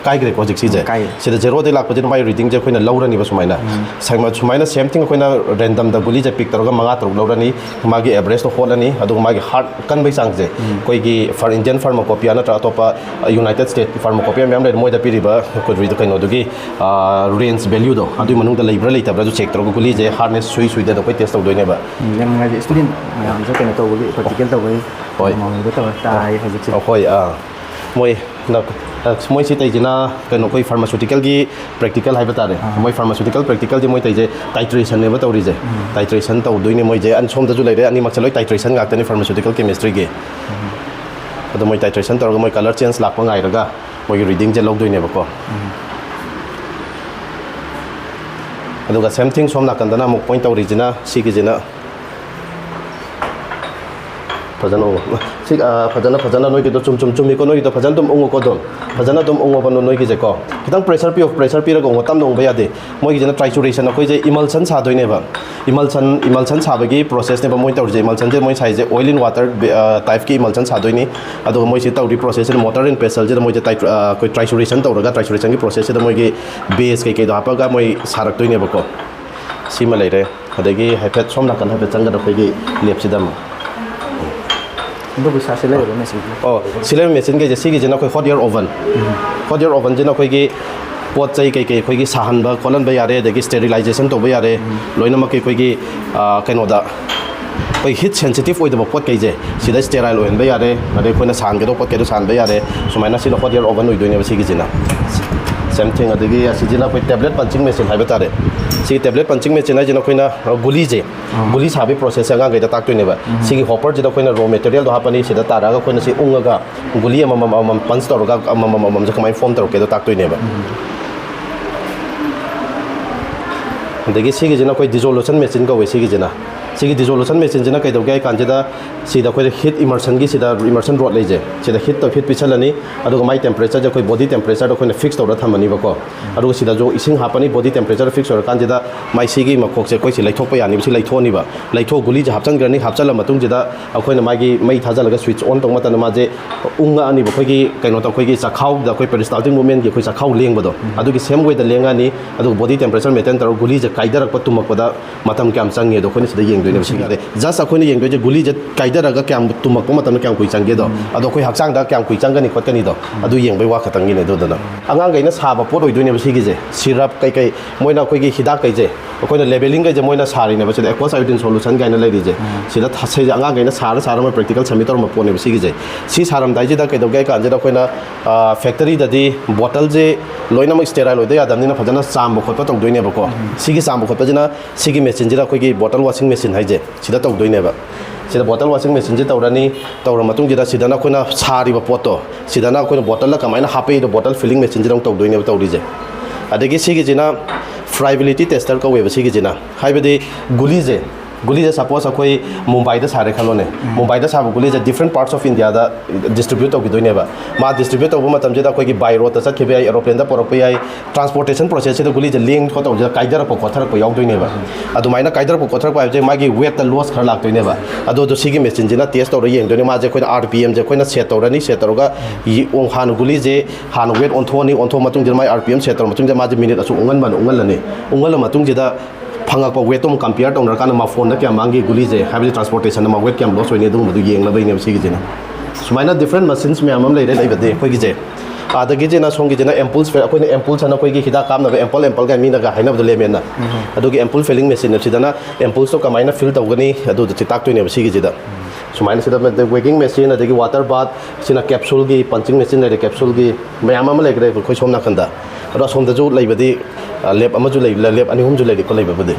ꯀꯥꯏꯈ꯭ꯔꯦꯀꯣ ꯍꯧꯖꯤꯛ ꯁꯤꯁꯦ꯫ ꯎꯝ, ꯀꯥꯏꯔꯦ꯫ ꯁꯤꯗ ꯖꯦꯔꯣꯗꯩ ꯂꯥꯛꯄꯁꯤꯅ ꯃꯥꯏ ꯔꯤꯗꯤꯡꯁꯦ ꯑꯩꯈꯣꯏꯅ ꯂꯧꯔꯅꯤꯕ ꯁꯨꯃꯥꯏꯅ꯫ ꯎꯝ꯫ ꯁꯥꯏꯃ-, ꯁꯨꯃꯥꯏꯅ ꯁꯦꯝ ꯊꯤꯡ ꯑꯩꯈꯣꯏꯅ ꯔꯦꯟꯗꯝꯗ ꯒꯨꯂꯤꯁꯦ ꯄꯤꯛ ꯇꯧꯔꯒ ꯃꯉꯥ ꯇꯔꯨꯛ ꯂꯧꯔꯅꯤ, ꯃꯥꯒꯤ ꯑꯦꯚꯔꯦꯖꯇꯣ ꯍꯣꯠꯂꯅꯤ, ꯑꯗꯨꯒ ꯃꯥꯒꯤ ꯍꯥꯔꯠ ꯀꯟꯕꯒꯤ ꯆꯥꯡꯁꯦ ꯎꯝ꯫ ꯑꯩꯈꯣꯏꯒꯤ ꯐꯥꯔ-, ꯏꯟꯗꯤꯌꯟ ꯐꯥꯔꯃꯥꯀꯣꯄꯤꯌꯥ ꯅꯠꯇ꯭ꯔꯒ ꯑꯇꯣꯞꯄ ꯌꯨꯅꯥꯏꯇꯦꯗ ꯁ꯭ꯇꯦꯠꯀꯤ ꯐꯥꯔꯃꯥꯀꯣꯄꯤꯌꯥ ꯃꯌꯥꯝ ꯂꯩꯔꯦ, ꯃꯣꯏꯗ ꯄꯤꯔꯤꯕ ꯑꯩꯈꯣꯏ ꯀꯩꯅꯣꯗꯨꯒꯤ, ꯑ, ꯔꯦꯟꯖ ꯚꯦꯂ꯭ꯌꯨꯗꯣ ꯑꯗꯨꯒꯤ ꯃꯅꯨꯡꯗ ꯂꯩꯕ꯭ꯔꯥ ꯂꯩꯇꯕ꯭ꯔꯥꯁꯨ ꯆꯦꯛ ꯇꯧꯔꯒ ꯒꯨꯂꯤꯁꯦ ꯍꯥꯔꯗꯅꯦꯁ ꯁꯨꯏ ꯁꯨꯏꯗꯅ ꯑꯩꯈꯣꯏ ꯇꯦꯁ ꯇꯧꯗꯣꯏꯅꯦꯕ꯫ ꯎꯝ, ꯌꯥꯝ ꯅꯨꯡꯉꯥꯏꯖꯩ꯫ ꯁ꯭ꯇꯨꯗꯦꯟꯠ ꯃꯌꯥꯝꯁꯨ ꯀꯩꯅꯣ ꯇꯧꯕꯒꯤ, ꯄ꯭ꯔꯦꯛꯇꯤꯀꯦꯜ ꯇꯧꯕꯒꯤ ꯍꯣꯏ꯫ ꯃꯃꯥꯡꯗ ꯇꯧꯔ ꯇꯥꯏ ꯍꯧꯖꯤꯛꯁꯦ꯫ ꯑꯩꯈꯣꯏ, ꯑꯥ, ꯃꯣꯏ, ꯅ-, ꯑ, ꯃꯣꯏ ꯁꯤ ꯇꯧꯔꯤꯁꯤꯅ ꯀꯩꯅꯣ, ꯑꯩꯈꯣꯏ ꯐꯥꯔꯃꯥꯁꯤꯌꯨꯇꯤꯀꯦꯜꯒꯤ ꯄ꯭ꯔꯦꯛꯇꯤꯀꯦꯜ ꯍꯥꯏꯕ ꯇꯥꯔꯦ꯫ ꯑꯥ꯫ ꯃꯣꯏ ꯐꯥꯔꯃꯥꯁꯤꯌꯨꯇꯤꯀꯦꯜ ꯄ꯭ꯔꯦꯛꯇꯤꯀꯦꯜꯗꯤ ꯃꯣꯏ ꯇꯧꯔꯤꯁꯦ ꯇꯥꯏꯇ꯭ꯔꯦꯁꯟꯅꯦꯕ ꯇꯧꯔꯤꯁꯦ꯫ ꯎꯝ꯫ ꯇꯥꯏꯇ꯭ꯔꯦꯁꯟ ꯇꯧꯗꯣꯏꯅꯦ ꯃꯣꯏꯁꯦ꯫ ꯑꯟ-, ꯁꯣꯝꯗꯁꯨ ꯂꯩꯔꯦ, ꯑꯅꯤꯃꯛꯁꯦ ꯂꯣꯏ ꯇꯥꯏꯇ꯭ꯔꯦꯁꯟ ꯉꯥꯛꯇꯅꯤ, ꯐꯥꯔꯃꯥꯁꯤꯌꯨꯇꯤꯀꯦꯜ ꯀꯦꯃꯤꯁꯇ꯭ꯔꯤꯒꯤ꯫ ꯎꯝ꯫ ꯑꯗꯣ ꯃꯣꯏ ꯇꯥꯏꯇ꯭ꯔꯦꯁꯟ ꯇꯧꯔꯒ ꯃꯣꯏ ꯀꯂꯔ ꯆꯦꯟꯖ ꯂꯥꯛꯄ ꯉꯥꯏꯔꯒ ꯃꯣꯏꯒꯤ ꯔꯤꯗꯤꯡꯁꯦ ꯂꯧꯗꯣꯏꯅꯦꯕꯀꯣ꯫ ꯎꯝ꯫ ꯑꯗꯨꯒ ꯁꯦꯝ ꯊꯤꯡ ꯁꯣꯝ ꯅꯥꯀꯟꯗꯅ ꯑꯃꯨꯛ ꯄꯣꯏꯟ ꯇꯧꯔꯤꯁꯤꯅ, ꯁꯤꯒꯤꯁꯤꯅ ꯐꯖꯅ ꯎꯪꯉꯣ꯫ ꯁꯤ, ꯑ, ꯐꯖꯅ, ꯐꯖꯅ ꯅꯣꯏꯒꯤꯗꯣ ꯆꯨꯝ, ꯆꯨꯝ, ꯆꯨꯝꯃꯤꯀꯣ? ꯅꯣꯏꯒꯤꯗꯣ ꯐꯖꯅ ꯑꯗꯨꯝ ꯎꯪꯉꯨꯀꯣ ꯑꯗꯨꯝ꯫ ꯐꯖꯅ ꯑꯗꯨꯝ ꯎꯪꯉꯣꯕ ꯅꯣ-, ꯅꯣꯏꯒꯤꯁꯦꯀꯣ꯫ ꯈꯤꯇꯪ pressure ꯄꯤꯌꯣ, pressure ꯄꯤꯔꯒ ꯎꯪꯉꯣ, ꯇꯞꯅ ꯎꯪꯕ ꯌꯥꯗꯦ꯫ ꯃꯣꯏꯒꯤꯁꯤꯅ trituration, ꯑꯩꯈꯣꯏꯁꯦ emulsion ꯁꯥꯗꯣꯏꯅꯦꯕ꯫ Emulsion, emulsion ꯁꯥꯕꯒꯤ processꯅꯦꯕ ꯃꯣꯏ ꯇꯧꯔꯤꯁꯦ꯫ Emulsionꯁꯦ ꯃꯣꯏ ꯁꯥꯏꯁꯦ oil in water, ꯑ, typeꯀꯤ emulsion ꯁꯥꯗꯣꯏꯅꯤ꯫ ꯑꯗꯨꯒ ꯃꯣꯏꯁꯤ ꯇꯧꯔꯤ processꯁꯤꯗ mortar and pestleꯁꯤꯗ ꯃꯣꯏꯁꯦ ꯇꯥꯏ-, ꯑ, ꯑꯩꯈꯣꯏ trituration ꯇꯧꯔꯒ, triturationꯒꯤ processꯁꯤꯗ ꯃꯣꯏꯒꯤ base ꯀꯩꯀꯩꯗꯣ ꯍꯥꯞꯄꯒ ꯃꯣꯏ ꯁꯥꯔꯛꯇꯣꯏꯅꯦꯕꯀꯣ꯫ ꯁꯤꯃ ꯂꯩꯔꯦ꯫ ꯑꯗꯒꯤ ꯍꯥꯏꯐꯦꯠ ꯁꯣꯝ ꯅꯥꯀꯟ ꯍꯥꯏꯐꯦꯠ ꯆꯪꯒꯗ꯭ꯔꯥ ꯑꯩꯈꯣꯏꯒꯤ ꯂꯦꯞꯁꯤꯗ ꯑꯃꯨꯛ? ꯑꯗꯨꯕꯨ ꯁꯥꯔꯁꯤ ꯂꯩꯔꯕ ꯃꯦꯆꯤꯟꯗꯣ? ꯑꯣ, ꯁꯤ ꯂꯩꯔꯤꯕ ꯃꯦꯆꯤꯟꯈꯩꯁꯦ, ꯁꯤꯒꯤꯁꯤꯅ ꯑꯩꯈꯣꯏ hot air oven꯫ Hot air ovenꯁꯤꯅ ꯑꯩꯈꯣꯏꯒꯤ ꯄꯣꯠ ꯆꯩ ꯀꯩꯀꯩ ꯑꯩꯈꯣꯏꯒꯤ ꯁꯥꯍꯟꯕ ꯈꯣꯠꯍꯟꯕ ꯌꯥꯔꯦ, ꯑꯗꯒꯤ sterilization ꯇꯧꯕ ꯌꯥꯔꯦ꯫ ꯂꯣꯏꯅꯃꯛꯀꯤ ꯑꯩꯈꯣꯏꯒꯤ, ꯑ, ꯀꯩꯅꯣꯗ ꯑꯩꯈꯣꯏ heat sensitive ꯑꯣꯏꯗꯕ ꯄꯣꯠ ꯀꯩꯁꯦ ꯁꯤꯗ sterile ꯑꯣꯏꯍꯟꯕ ꯌꯥꯔꯦ, ꯑꯗꯩ ꯑꯩꯈꯣꯏꯅ ꯁꯥꯍꯟꯒꯗꯧꯕ ꯄꯣꯠ ꯀꯩꯗꯣ ꯁꯥꯍꯟꯕ ꯌꯥꯔꯦ꯫ ꯁꯨꯃꯥꯏꯅ ꯁꯤꯅ hot air oven ꯑꯣꯏꯗꯣꯏꯅꯦꯕ ꯁꯤꯒꯤꯁꯤꯅ꯫ Same thing꯫ ꯑꯗꯒꯤ ꯑꯁꯤꯁꯤꯅ ꯑꯩꯈꯣꯏ tablet punching machine ꯍꯥꯏꯕ ꯇꯥꯔꯦ꯫ ꯁꯤꯒꯤ tablet punching machine ꯍꯥꯏꯁꯤꯅ ꯑꯩꯈꯣꯏꯅ, ꯑ, ꯒꯨꯂꯤꯁꯦ, ꯒꯨꯂꯤ ꯁꯥꯕꯒꯤ processꯁꯦ ꯑꯉꯥꯡꯈꯩꯗ ꯇꯥꯛꯇꯣꯏꯅꯦꯕ꯫ ꯁꯤꯒꯤ hopperꯁꯤꯗ ꯑꯩꯈꯣꯏꯅ raw materialꯗꯣ ꯍꯥꯞꯄꯅꯤ, ꯁꯤꯗ ꯇꯥꯔꯛꯑꯒ ꯑꯩꯈꯣꯏꯅ ꯁꯤ ꯎꯪꯉꯒ ꯒꯨꯂꯤ ꯑꯃꯃꯝ ꯑꯃꯃꯝ punch ꯇꯧꯔꯒ ꯑꯃꯃꯝ ꯑꯃꯃꯝꯁꯦ ꯀꯃꯥꯏꯅ form ꯇꯧꯔꯛꯀꯦꯗꯣ ꯇꯥꯛꯇꯣꯏꯅꯦꯕ꯫ ꯑꯗꯒꯤ ꯁꯤꯒꯤꯁꯤꯅ ꯑꯩꯈꯣꯏ dissolution machine ꯀꯧꯋꯦ꯫ ꯁꯤꯒꯤꯁꯤꯅ, ꯁꯤꯒꯤ dissolution machineꯁꯤꯅ ꯀꯩꯗꯧꯒꯦ ꯍꯥꯏ ꯀꯥꯟꯁꯤꯗ, ꯁꯤꯗ ꯑꯩꯈꯣꯏꯗ heat immersionꯒꯤ, ꯁꯤꯗ immersion rod ꯂꯩꯁꯦ, ꯁꯤꯗ heat, heat ꯄꯤꯁꯜꯂꯅꯤ꯫ ꯑꯗꯨꯒ ꯃꯥꯏ temperatureꯁꯦ ꯑꯩꯈꯣꯏ body temperatureꯗ ꯑꯩꯈꯣꯏꯅ fix ꯇꯧꯔ ꯊꯝꯃꯅꯤꯕꯀꯣ꯫ ꯑꯗꯨꯒ ꯁꯤꯗꯁꯨ ꯏꯁꯤꯡ ꯍꯥꯞꯄꯅꯤ, body temperature fix ꯑꯣꯏꯔꯀꯥꯟꯁꯤꯗ ꯃꯥꯏ ꯁꯤꯒꯤ ꯃꯈꯣꯛꯁꯦ ꯑꯩꯈꯣꯏ ꯁꯤ ꯂꯩꯊꯣꯛꯄ ꯌꯥꯅꯤꯕ, ꯁꯤ ꯂꯩꯊꯣꯛꯑꯅꯤꯕ꯫ ꯂꯩꯊꯣꯛ, ꯒꯨꯂꯤꯁꯦ ꯍꯥꯞꯆꯤꯟꯈ꯭ꯔꯅꯤ꯫ ꯍꯥꯞꯆꯤꯜꯂ ꯃꯇꯨꯡꯁꯤꯗ ꯑꯩꯈꯣꯏꯅ ꯃꯥꯒꯤ ꯃꯩ ꯊꯥꯖꯤꯜꯂꯒ switch on ꯇꯧꯕ ꯃꯇꯝꯗ ꯃꯥꯁꯦ ꯎꯪꯉꯛꯑꯅꯤꯕ꯫ ꯑꯩꯈꯣꯏꯒꯤ ꯀꯩꯅꯣꯗ, ꯑꯩꯈꯣꯏꯒꯤ ꯆꯥꯛꯈꯥꯎꯗ, ꯑꯩꯈꯣꯏ peristaltic movementꯀꯤ ꯑꯩꯈꯣꯏ ꯆꯥꯛꯈꯥꯎ ꯂꯦꯡꯕꯗꯣ, ꯑꯗꯨꯒꯤ same wayꯗ ꯂꯦꯡꯉꯛꯑꯅꯤ꯫ ꯑꯗꯨꯒ body temperature maintain ꯇꯧꯔꯒ ꯒꯨꯂꯤꯁꯦ ꯀꯥꯏꯗꯔꯛꯄ, ꯇꯨꯝꯃꯛꯄꯗ ꯃꯇꯝ ꯀꯌꯥꯝ ꯆꯪꯉꯦꯗꯣ ꯑꯩꯈꯣꯏꯅ ꯁꯤꯗ ꯌꯦꯡꯗꯣꯏꯅꯦꯕ꯫ ꯁꯤꯒꯤꯗꯤ just ꯑꯩꯈꯣꯏꯅ ꯌꯦꯡꯗꯣꯏꯁꯦ ꯒꯨꯂꯤꯁꯦ ꯀꯥꯏꯗꯔꯒ ꯀꯌꯥꯝ ꯇꯨꯝꯃꯛꯄ ꯃꯇꯝꯗ ꯀꯌꯥꯝ ꯀꯨꯏ ꯆꯪꯒꯦꯗꯣ, ꯑꯗꯣ ꯑꯩꯈꯣꯏ ꯍꯛꯆꯥꯡꯗ ꯀꯌꯥꯝ ꯀꯨꯏ ꯆꯪꯒꯅꯤ ꯈꯣꯠꯀꯅꯤꯗꯣ, ꯑꯗꯨ ꯌꯦꯡꯕꯩ ꯋꯥ ꯈꯛꯇꯪꯒꯤꯅꯦ꯫ ꯑꯗꯨꯗꯨꯅ ꯑꯉꯥꯡꯈꯩꯅ ꯁꯥꯕ ꯄꯣꯠ ꯑꯣꯏꯗꯣꯏꯅꯦꯕ ꯁꯤꯒꯤꯁꯦ꯫ Syrup ꯀꯩꯀꯩ ꯃꯣꯏꯅ ꯑꯩꯈꯣꯏꯒꯤ ꯍꯤꯗꯥꯛ ꯀꯩꯁꯦ, ꯑꯩꯈꯣꯏꯅ labellingꯈꯩꯁꯦ ꯃꯣꯏꯅ ꯁꯥꯔꯤꯅꯦꯕ꯫ ꯁꯤꯗ aqueous iodine solution ꯀꯥꯏꯅ ꯂꯩꯔꯤꯁꯦ, ꯁꯤꯗ ꯊ-, ꯁꯤꯁꯦ ꯑꯉꯥꯡꯈꯩꯅ ꯁꯥꯔ ꯁꯥꯔ ꯃꯣꯏ practical submit ꯇꯧꯔꯝꯕ ꯄꯣꯠꯅꯦꯕ ꯁꯤꯒꯤꯁꯦ꯫ ꯁꯤ ꯁꯥꯔꯝꯗꯥꯏꯁꯤꯗ ꯀꯩꯗꯧꯒꯦ ꯍꯥꯏ ꯀꯥꯟꯁꯤꯗ ꯑꯩꯈꯣꯏꯅ, ꯑ, factoryꯗꯗꯤ bottleꯁꯦ ꯂꯣꯏꯅꯃꯛ sterile ꯑꯣꯏꯗ ꯌꯥꯗꯕꯅꯤꯅ ꯐꯖꯅ ꯆꯥꯝꯕ ꯈꯣꯠꯄ ꯇꯧꯗꯣꯏꯅꯦꯕꯀꯣ꯫ ꯁꯤꯒꯤ ꯆꯥꯝꯕ ꯈꯣꯠꯄꯁꯤꯅ ꯁꯤꯒꯤ machineꯁꯤꯗ, ꯑꯩꯈꯣꯏꯒꯤ bottle washing machine ꯍꯥꯏꯁꯦ, ꯁꯤꯗ ꯇꯧꯗꯣꯏꯅꯦꯕ꯫ ꯁꯤꯗ bottle washing machineꯁꯦ ꯇꯧꯔꯅꯤ꯫ ꯇꯧꯔ ꯃꯇꯨꯡꯁꯤꯗ ꯁꯤꯗꯅ ꯑꯩꯈꯣꯏꯅ ꯁꯥꯔꯤꯕ ꯄꯣꯠꯇꯣ, ꯁꯤꯗꯅ ꯑꯩꯈꯣꯏꯅ bottleꯗ ꯀꯃꯥꯏꯅ ꯍꯥꯞꯄꯛꯏꯗꯣ, bottle filling machineꯁꯤꯗ ꯑꯃꯨꯛ ꯇꯧꯗꯣꯏꯅꯦꯕ ꯇꯧꯔꯤꯁꯦ꯫ ꯑꯗꯒꯤ ꯁꯤꯒꯤꯁꯤꯅ friability tester ꯀꯧꯋꯦꯕ ꯁꯤꯒꯤꯁꯤꯅ꯫ ꯍꯥꯏꯕꯗꯤ ꯒꯨꯂꯤꯁꯦ, ꯒꯨꯂꯤꯁꯦ ꯁꯄꯣꯁ ꯑꯩꯈꯣꯏ ꯃꯨꯝꯕꯥꯏꯗ ꯁꯥꯔꯦ ꯈꯜꯂꯣꯅꯦ꯫ ꯃꯨꯝꯕꯥꯏꯗ ꯁꯥꯕ ꯒꯨꯂꯤꯁꯦ ꯗꯤꯐ꯭ꯔꯦꯟ ꯄꯥꯔꯠꯁ ꯑꯣꯐ ꯏꯟꯗꯤꯌꯥꯗ ꯗꯤꯁꯇ꯭ꯔꯤꯕ꯭ꯌꯨꯠ ꯇꯧꯈꯤꯗꯣꯏꯅꯦꯕ꯫ ꯃꯥ ꯗꯤꯁꯇ꯭ꯔꯤꯕ꯭ꯌꯨꯠ ꯇꯧꯕ ꯃꯇꯝꯁꯤꯗ ꯑꯩꯈꯣꯏꯒꯤ ꯕꯥꯏ ꯔꯣꯗꯇ ꯆꯠꯈꯤꯕ ꯌꯥꯏ, ꯑꯦꯔꯣꯄ꯭ꯂꯦꯟꯗ ꯄꯣꯔꯛꯄ ꯌꯥꯏ, ꯇ꯭ꯔꯥꯟꯁꯄꯣꯔꯇꯦꯁꯟ ꯄ꯭ꯔꯣꯁꯦꯁꯁꯤꯗ ꯒꯨꯂꯤꯁꯦ ꯂꯦꯡ ꯈꯣꯠꯇꯧꯕꯁꯤꯗ ꯀꯥꯏꯗꯔꯛꯄ ꯈꯣꯠꯊꯔꯛꯄ ꯌꯥꯎꯗꯣꯏꯅꯦꯕ꯫ ꯑꯗꯨꯃꯥꯏꯅ ꯀꯥꯏꯗꯔꯛꯄ ꯈꯣꯠꯊꯔꯛꯄ ꯍꯥꯏꯕꯁꯦ ꯃꯥꯒꯤ ꯋꯦꯠꯇ ꯂꯣꯁ ꯈꯔ ꯂꯥꯛꯇꯣꯏꯅꯦꯕ꯫ ꯑꯗꯣ ꯑꯗꯣ ꯁꯤꯒꯤ ꯃꯦꯆꯤꯟꯁꯤꯅ ꯇꯦꯁ ꯇꯧꯔ ꯌꯦꯡꯗꯣꯏꯅꯦ꯫ ꯃꯥꯁꯦ ꯑꯩꯈꯣꯏꯅ ꯑꯥꯔ ꯄꯤ ꯑꯦꯝꯁꯦ ꯑꯩꯈꯣꯏꯅ ꯁꯦꯠ ꯇꯧꯔꯅꯤ꯫ ꯁꯦꯠ ꯇꯧꯔꯒ ꯌꯦ-, ꯍꯥꯟꯅ ꯒꯨꯂꯤꯁꯦ ꯍꯥꯟꯅ ꯋꯦꯠ ꯑꯣꯟꯊꯣꯛꯑꯅꯤ꯫ ꯑꯣꯟꯊꯣꯛꯑ ꯃꯇꯨꯡꯁꯤꯗ ꯃꯥꯏ ꯑꯥꯔ ꯄꯤ ꯑꯦꯝ ꯁꯦꯠ ꯇꯧꯔ ꯃꯇꯨꯡꯁꯤꯗ ꯃꯥꯁꯦ ꯃꯤꯅꯤꯠ ꯑꯁꯨꯛ ꯎꯪꯍꯟꯕꯅ ꯎꯪꯍꯜꯂꯅꯤ꯫ ꯎꯪꯍꯜꯂ ꯃꯇꯨꯡꯁꯤꯗ ꯐꯪꯉꯛꯄ ꯋꯦꯠꯇꯣ ꯑꯃꯨꯛ ꯀꯝꯄꯤꯌꯔ ꯇꯧꯅꯔꯀꯥꯟꯗ ꯃꯐꯣꯟꯗ ꯀꯌꯥꯝ ꯃꯥꯡꯒꯦ ꯒꯨꯂꯤꯁꯦ, ꯍꯥꯏꯕꯗꯤ ꯇ꯭ꯔꯥꯟꯁꯄꯣꯔꯇꯦꯁꯟꯗ ꯃꯥ ꯋꯦꯠ ꯀꯌꯥꯝ ꯂꯣꯁ ꯑꯣꯏꯅꯤ, ꯑꯗꯨꯒꯨꯝꯕꯗꯨ ꯌꯦꯡꯅꯕꯩꯅꯦꯕ ꯁꯤꯒꯤꯁꯤꯅ꯫ ꯁꯨꯃꯥꯏꯅ ꯗꯤꯐ꯭ꯔꯦꯟ ꯃꯁꯤꯟꯁ ꯃꯌꯥꯝ ꯑꯃ ꯂꯩꯔꯦ ꯂꯩꯕꯗꯤ ꯑꯩꯈꯣꯏꯒꯤꯁꯦ꯫ ꯑꯗꯒꯤꯁꯤꯅ ꯁꯣꯝꯒꯤꯁꯤꯅ ꯑꯦꯝꯄꯨꯜꯁ, ꯑꯩꯈꯣꯏꯅ ꯑꯦꯝꯄꯨꯜꯁ ꯍꯥꯏꯅ ꯑꯩꯈꯣꯏꯒꯤ ꯍꯤꯗꯥꯛ ꯀꯥꯞꯅꯕ ꯑꯦꯝꯄꯜ ꯑꯦꯝꯄꯜꯒ ꯃꯤꯅꯒ ꯍꯥꯏꯅꯕꯗꯣ ꯂꯦꯃꯦꯟꯅ꯫ ꯑꯗꯨꯒꯤ ꯑꯦꯝꯄꯨꯜ ꯐꯤꯂꯤꯡ ꯃꯦꯆꯤꯟ ꯑꯁꯤꯗꯅ ꯑꯦꯝꯄꯨꯜꯁꯇꯣ ꯀꯃꯥꯏꯅ ꯐꯤꯜ ꯇꯧꯒꯅꯤ ꯑꯗꯨꯗꯣ ꯁꯤ ꯇꯥꯛꯇꯣꯏꯅꯦꯕ ꯁꯤꯒꯤꯁꯤꯗ꯫ ꯁꯨꯃꯥꯏꯅ ꯁꯤꯗ ꯋꯦꯒꯤꯡ ꯃꯦꯆꯤꯟ, ꯑꯗꯒꯤ ꯋꯥꯇꯔ ꯕꯥꯠ, ꯁꯤꯅ ꯀꯦꯞꯁꯨꯜꯒꯤ ꯄꯟꯆꯤꯡ ꯃꯦꯆꯤꯟ ꯂꯩꯔꯦ, ꯀꯦꯞꯁꯨꯜꯒꯤ ꯃꯌꯥꯝ ꯑꯃ ꯂꯩꯈ꯭ꯔꯦ ꯑꯩꯈꯣꯏ ꯁꯣꯝ ꯅꯥꯀꯟꯗ꯫ ꯑꯗꯣ ꯑꯁꯣꯝꯗꯁꯨ ꯂꯩꯕꯗꯤ, ꯑ, ꯂꯦꯞ ꯑꯃꯁꯨ ꯂꯩ, ꯂꯦꯞ ꯑꯅꯤ ꯑꯍꯨꯝꯁꯨ ꯂꯩꯔꯤꯀꯣ ꯂꯩꯕꯕꯨꯗꯤ꯫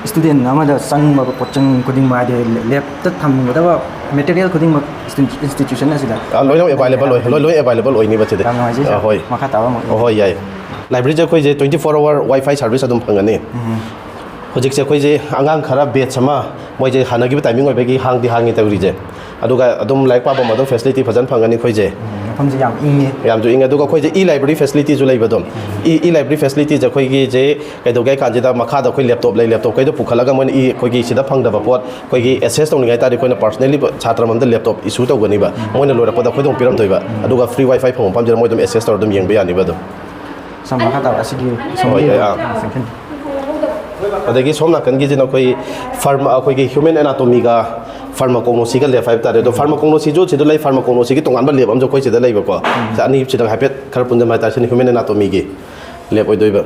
ꯁ꯭ꯇꯨꯗꯦꯟ ꯑꯃꯗ ꯆꯪꯕ ꯄꯣꯠꯆꯪ ꯈꯨꯗꯤꯡꯃꯛ, ꯍꯥꯏꯗꯤ ꯂꯦꯞꯇ ꯊꯝꯒꯗꯕ ꯃꯦꯇꯔꯤꯌꯦꯜ ꯈꯨꯗꯤꯡꯃꯛ ꯏꯟꯁꯇꯤ-, ꯏꯟꯁꯇꯤꯇ꯭ꯌꯨꯁꯟ ꯑꯁꯤꯗ ꯑ, ꯂꯣꯏꯅ ꯑꯦꯕꯥꯏꯂꯦꯕꯜ ꯑꯣꯏ, ꯂꯣꯏ, ꯂꯣꯏ ꯑꯦꯕꯥꯏꯂꯦꯕꯜ ꯑꯣꯏꯅꯤꯕ ꯁꯤꯗꯤ꯫ ꯌꯥꯝ ꯅꯨꯡꯉꯥꯏꯖꯩ, ꯁꯥꯔ꯫ ꯑ, ꯍꯣꯏ꯫ ꯃꯈꯥ ꯇꯥꯕ ꯑꯃꯨꯛ ꯑ, ꯍꯣꯏ, ꯌꯥꯏ꯫ ꯂꯥꯏꯕ꯭ꯔꯦꯔꯤꯁꯦ ꯑꯩꯈꯣꯏꯁꯦ twenty four hour Wi-Fi service ꯑꯗꯨꯝ ꯐꯪꯒꯅꯤ꯫ ꯍꯧꯖꯤꯛꯁꯦ ꯑꯩꯈꯣꯏꯁꯦ ꯑꯉꯥꯡ ꯈꯔ ꯕꯦꯠꯁ ꯑꯃ ꯃꯣꯏꯁꯦ ꯍꯥꯟꯅꯈꯤꯕ ꯇꯥꯏꯃꯤꯡ ꯑꯣꯏꯕꯒꯤ ꯍꯥꯡꯗꯤ ꯍꯥꯡꯉꯤ ꯇꯧꯔꯤꯁꯦ꯫ ꯑꯗꯨꯒ ꯑꯗꯨꯝ ꯂꯥꯏꯔꯤꯛ ꯄꯥꯐꯝ ꯑꯗꯨꯝ ꯐꯦꯁꯤꯂꯤꯇꯤ ꯐꯖꯅ ꯐꯪꯒꯅꯤ ꯑꯩꯈꯣꯏꯁꯦ꯫ ꯃꯐꯝꯁꯦ ꯌꯥꯝ ꯏꯪꯉꯦ꯫ ꯌꯥꯝꯁꯨ ꯏꯪꯉꯦ꯫ ꯑꯗꯨꯒ ꯑꯩꯈꯣꯏꯁꯦ ꯏ ꯂꯥꯏꯕ꯭ꯔꯦꯔꯤ ꯐꯦꯁꯤꯂꯤꯇꯤꯁꯨ ꯂꯩꯕ ꯑꯗꯨꯝ꯫ ꯏ, ꯏ ꯂꯥꯏꯕ꯭ꯔꯦꯔꯤ ꯐꯦꯁꯤꯂꯤꯇꯤꯁꯦ ꯑꯩꯈꯣꯏꯒꯤꯁꯦ ꯀꯩꯗꯧꯒꯦ ꯍꯥꯏ ꯀꯥꯟꯁꯤꯗ ꯃꯈꯥꯗ ꯑꯩꯈꯣꯏ ꯂꯦꯞꯇꯣꯞ ꯂꯩ, ꯂꯦꯞꯇꯣꯞꯈꯩꯗꯣ ꯄꯨꯈꯠꯂꯒ ꯃꯣꯏꯅ ꯏ ꯑꯩꯈꯣꯏꯒꯤ ꯁꯤꯗ ꯐꯪꯗꯕ ꯄꯣꯠ ꯑꯩꯈꯣꯏꯒꯤ ꯑꯦꯁꯦꯁ ꯇꯧꯅꯤꯡꯉꯥꯏ ꯇꯥꯔꯗꯤ ꯑꯩꯈꯣꯏꯅ ꯄꯥꯔꯁꯅꯦꯜꯂꯤ ꯁꯥꯇ꯭ꯔ ꯑꯃꯗ ꯂꯦꯞꯇꯣꯞ ꯏꯁꯨ ꯇꯧꯒꯅꯤꯕ꯫ ꯃꯣꯏꯅ ꯂꯣꯏꯔꯛꯄꯗ ꯑꯩꯈꯣꯏꯗ ꯑꯃꯨꯛ ꯄꯤꯔꯝꯗꯣꯏꯕ꯫ ꯑꯗꯨꯒ ꯐ꯭ꯔꯤ ꯋꯥꯏ ꯐꯥꯏ ꯐꯪꯕ ꯃꯐꯝꯁꯤꯗ ꯃꯣꯏ ꯑꯗꯨꯝ ꯑꯦꯁꯦꯁ ꯇꯧꯔꯒ ꯑꯗꯨꯝ ꯌꯦꯡꯕ ꯌꯥꯅꯤꯕ ꯑꯗꯨꯝ꯫ ꯁꯥꯔ, ꯃꯈꯥ ꯇꯥꯕ ꯑꯁꯤꯒꯤ ꯍꯣꯏ, ꯁꯣꯝꯒꯤ ꯑꯥ꯫ ꯁꯦꯛꯁꯟ꯫ ꯑꯗꯒꯤ ꯁꯣꯝ ꯅꯥꯀꯟꯒꯤꯁꯤꯅ ꯑꯩꯈꯣꯏ ꯐꯥꯔꯃꯥ-, ꯑꯩꯈꯣꯏꯒꯤ ꯍ꯭ꯌꯨꯃꯦꯟ ꯑꯦꯅꯥꯇꯣꯃꯤꯒ ꯐꯥꯔꯃꯥꯀꯣꯒꯅꯣꯁꯤꯒ ꯂꯦꯞ ꯍꯥꯏꯕ ꯇꯥꯔꯦ꯫ ꯑꯗꯣ ꯐꯥꯔꯃꯥꯀꯣꯒꯅꯣꯁꯤꯁꯨ ꯁꯤꯗ ꯂꯩ, ꯐꯥꯔꯃꯥꯀꯣꯒꯅꯣꯁꯤꯒꯤ ꯇꯣꯉꯥꯟꯕ ꯂꯦꯞ ꯑꯃꯁꯨ ꯑꯩꯈꯣꯏ ꯁꯤꯗ ꯂꯩꯕꯀꯣ꯫ ꯁꯤ ꯑꯅꯤꯁꯤꯗ ꯍꯥꯏꯐꯦꯠ ꯈꯔ ꯄꯨꯟꯁꯤꯟꯕ ꯍꯥꯏꯇꯥꯔꯦ꯫ ꯁꯤꯅ ꯍ꯭ꯌꯨꯃꯦꯟ ꯑꯦꯅꯥꯇꯣꯃꯤꯒꯤ ꯂꯦꯞ ꯑꯣꯏꯗꯣꯏꯕ꯫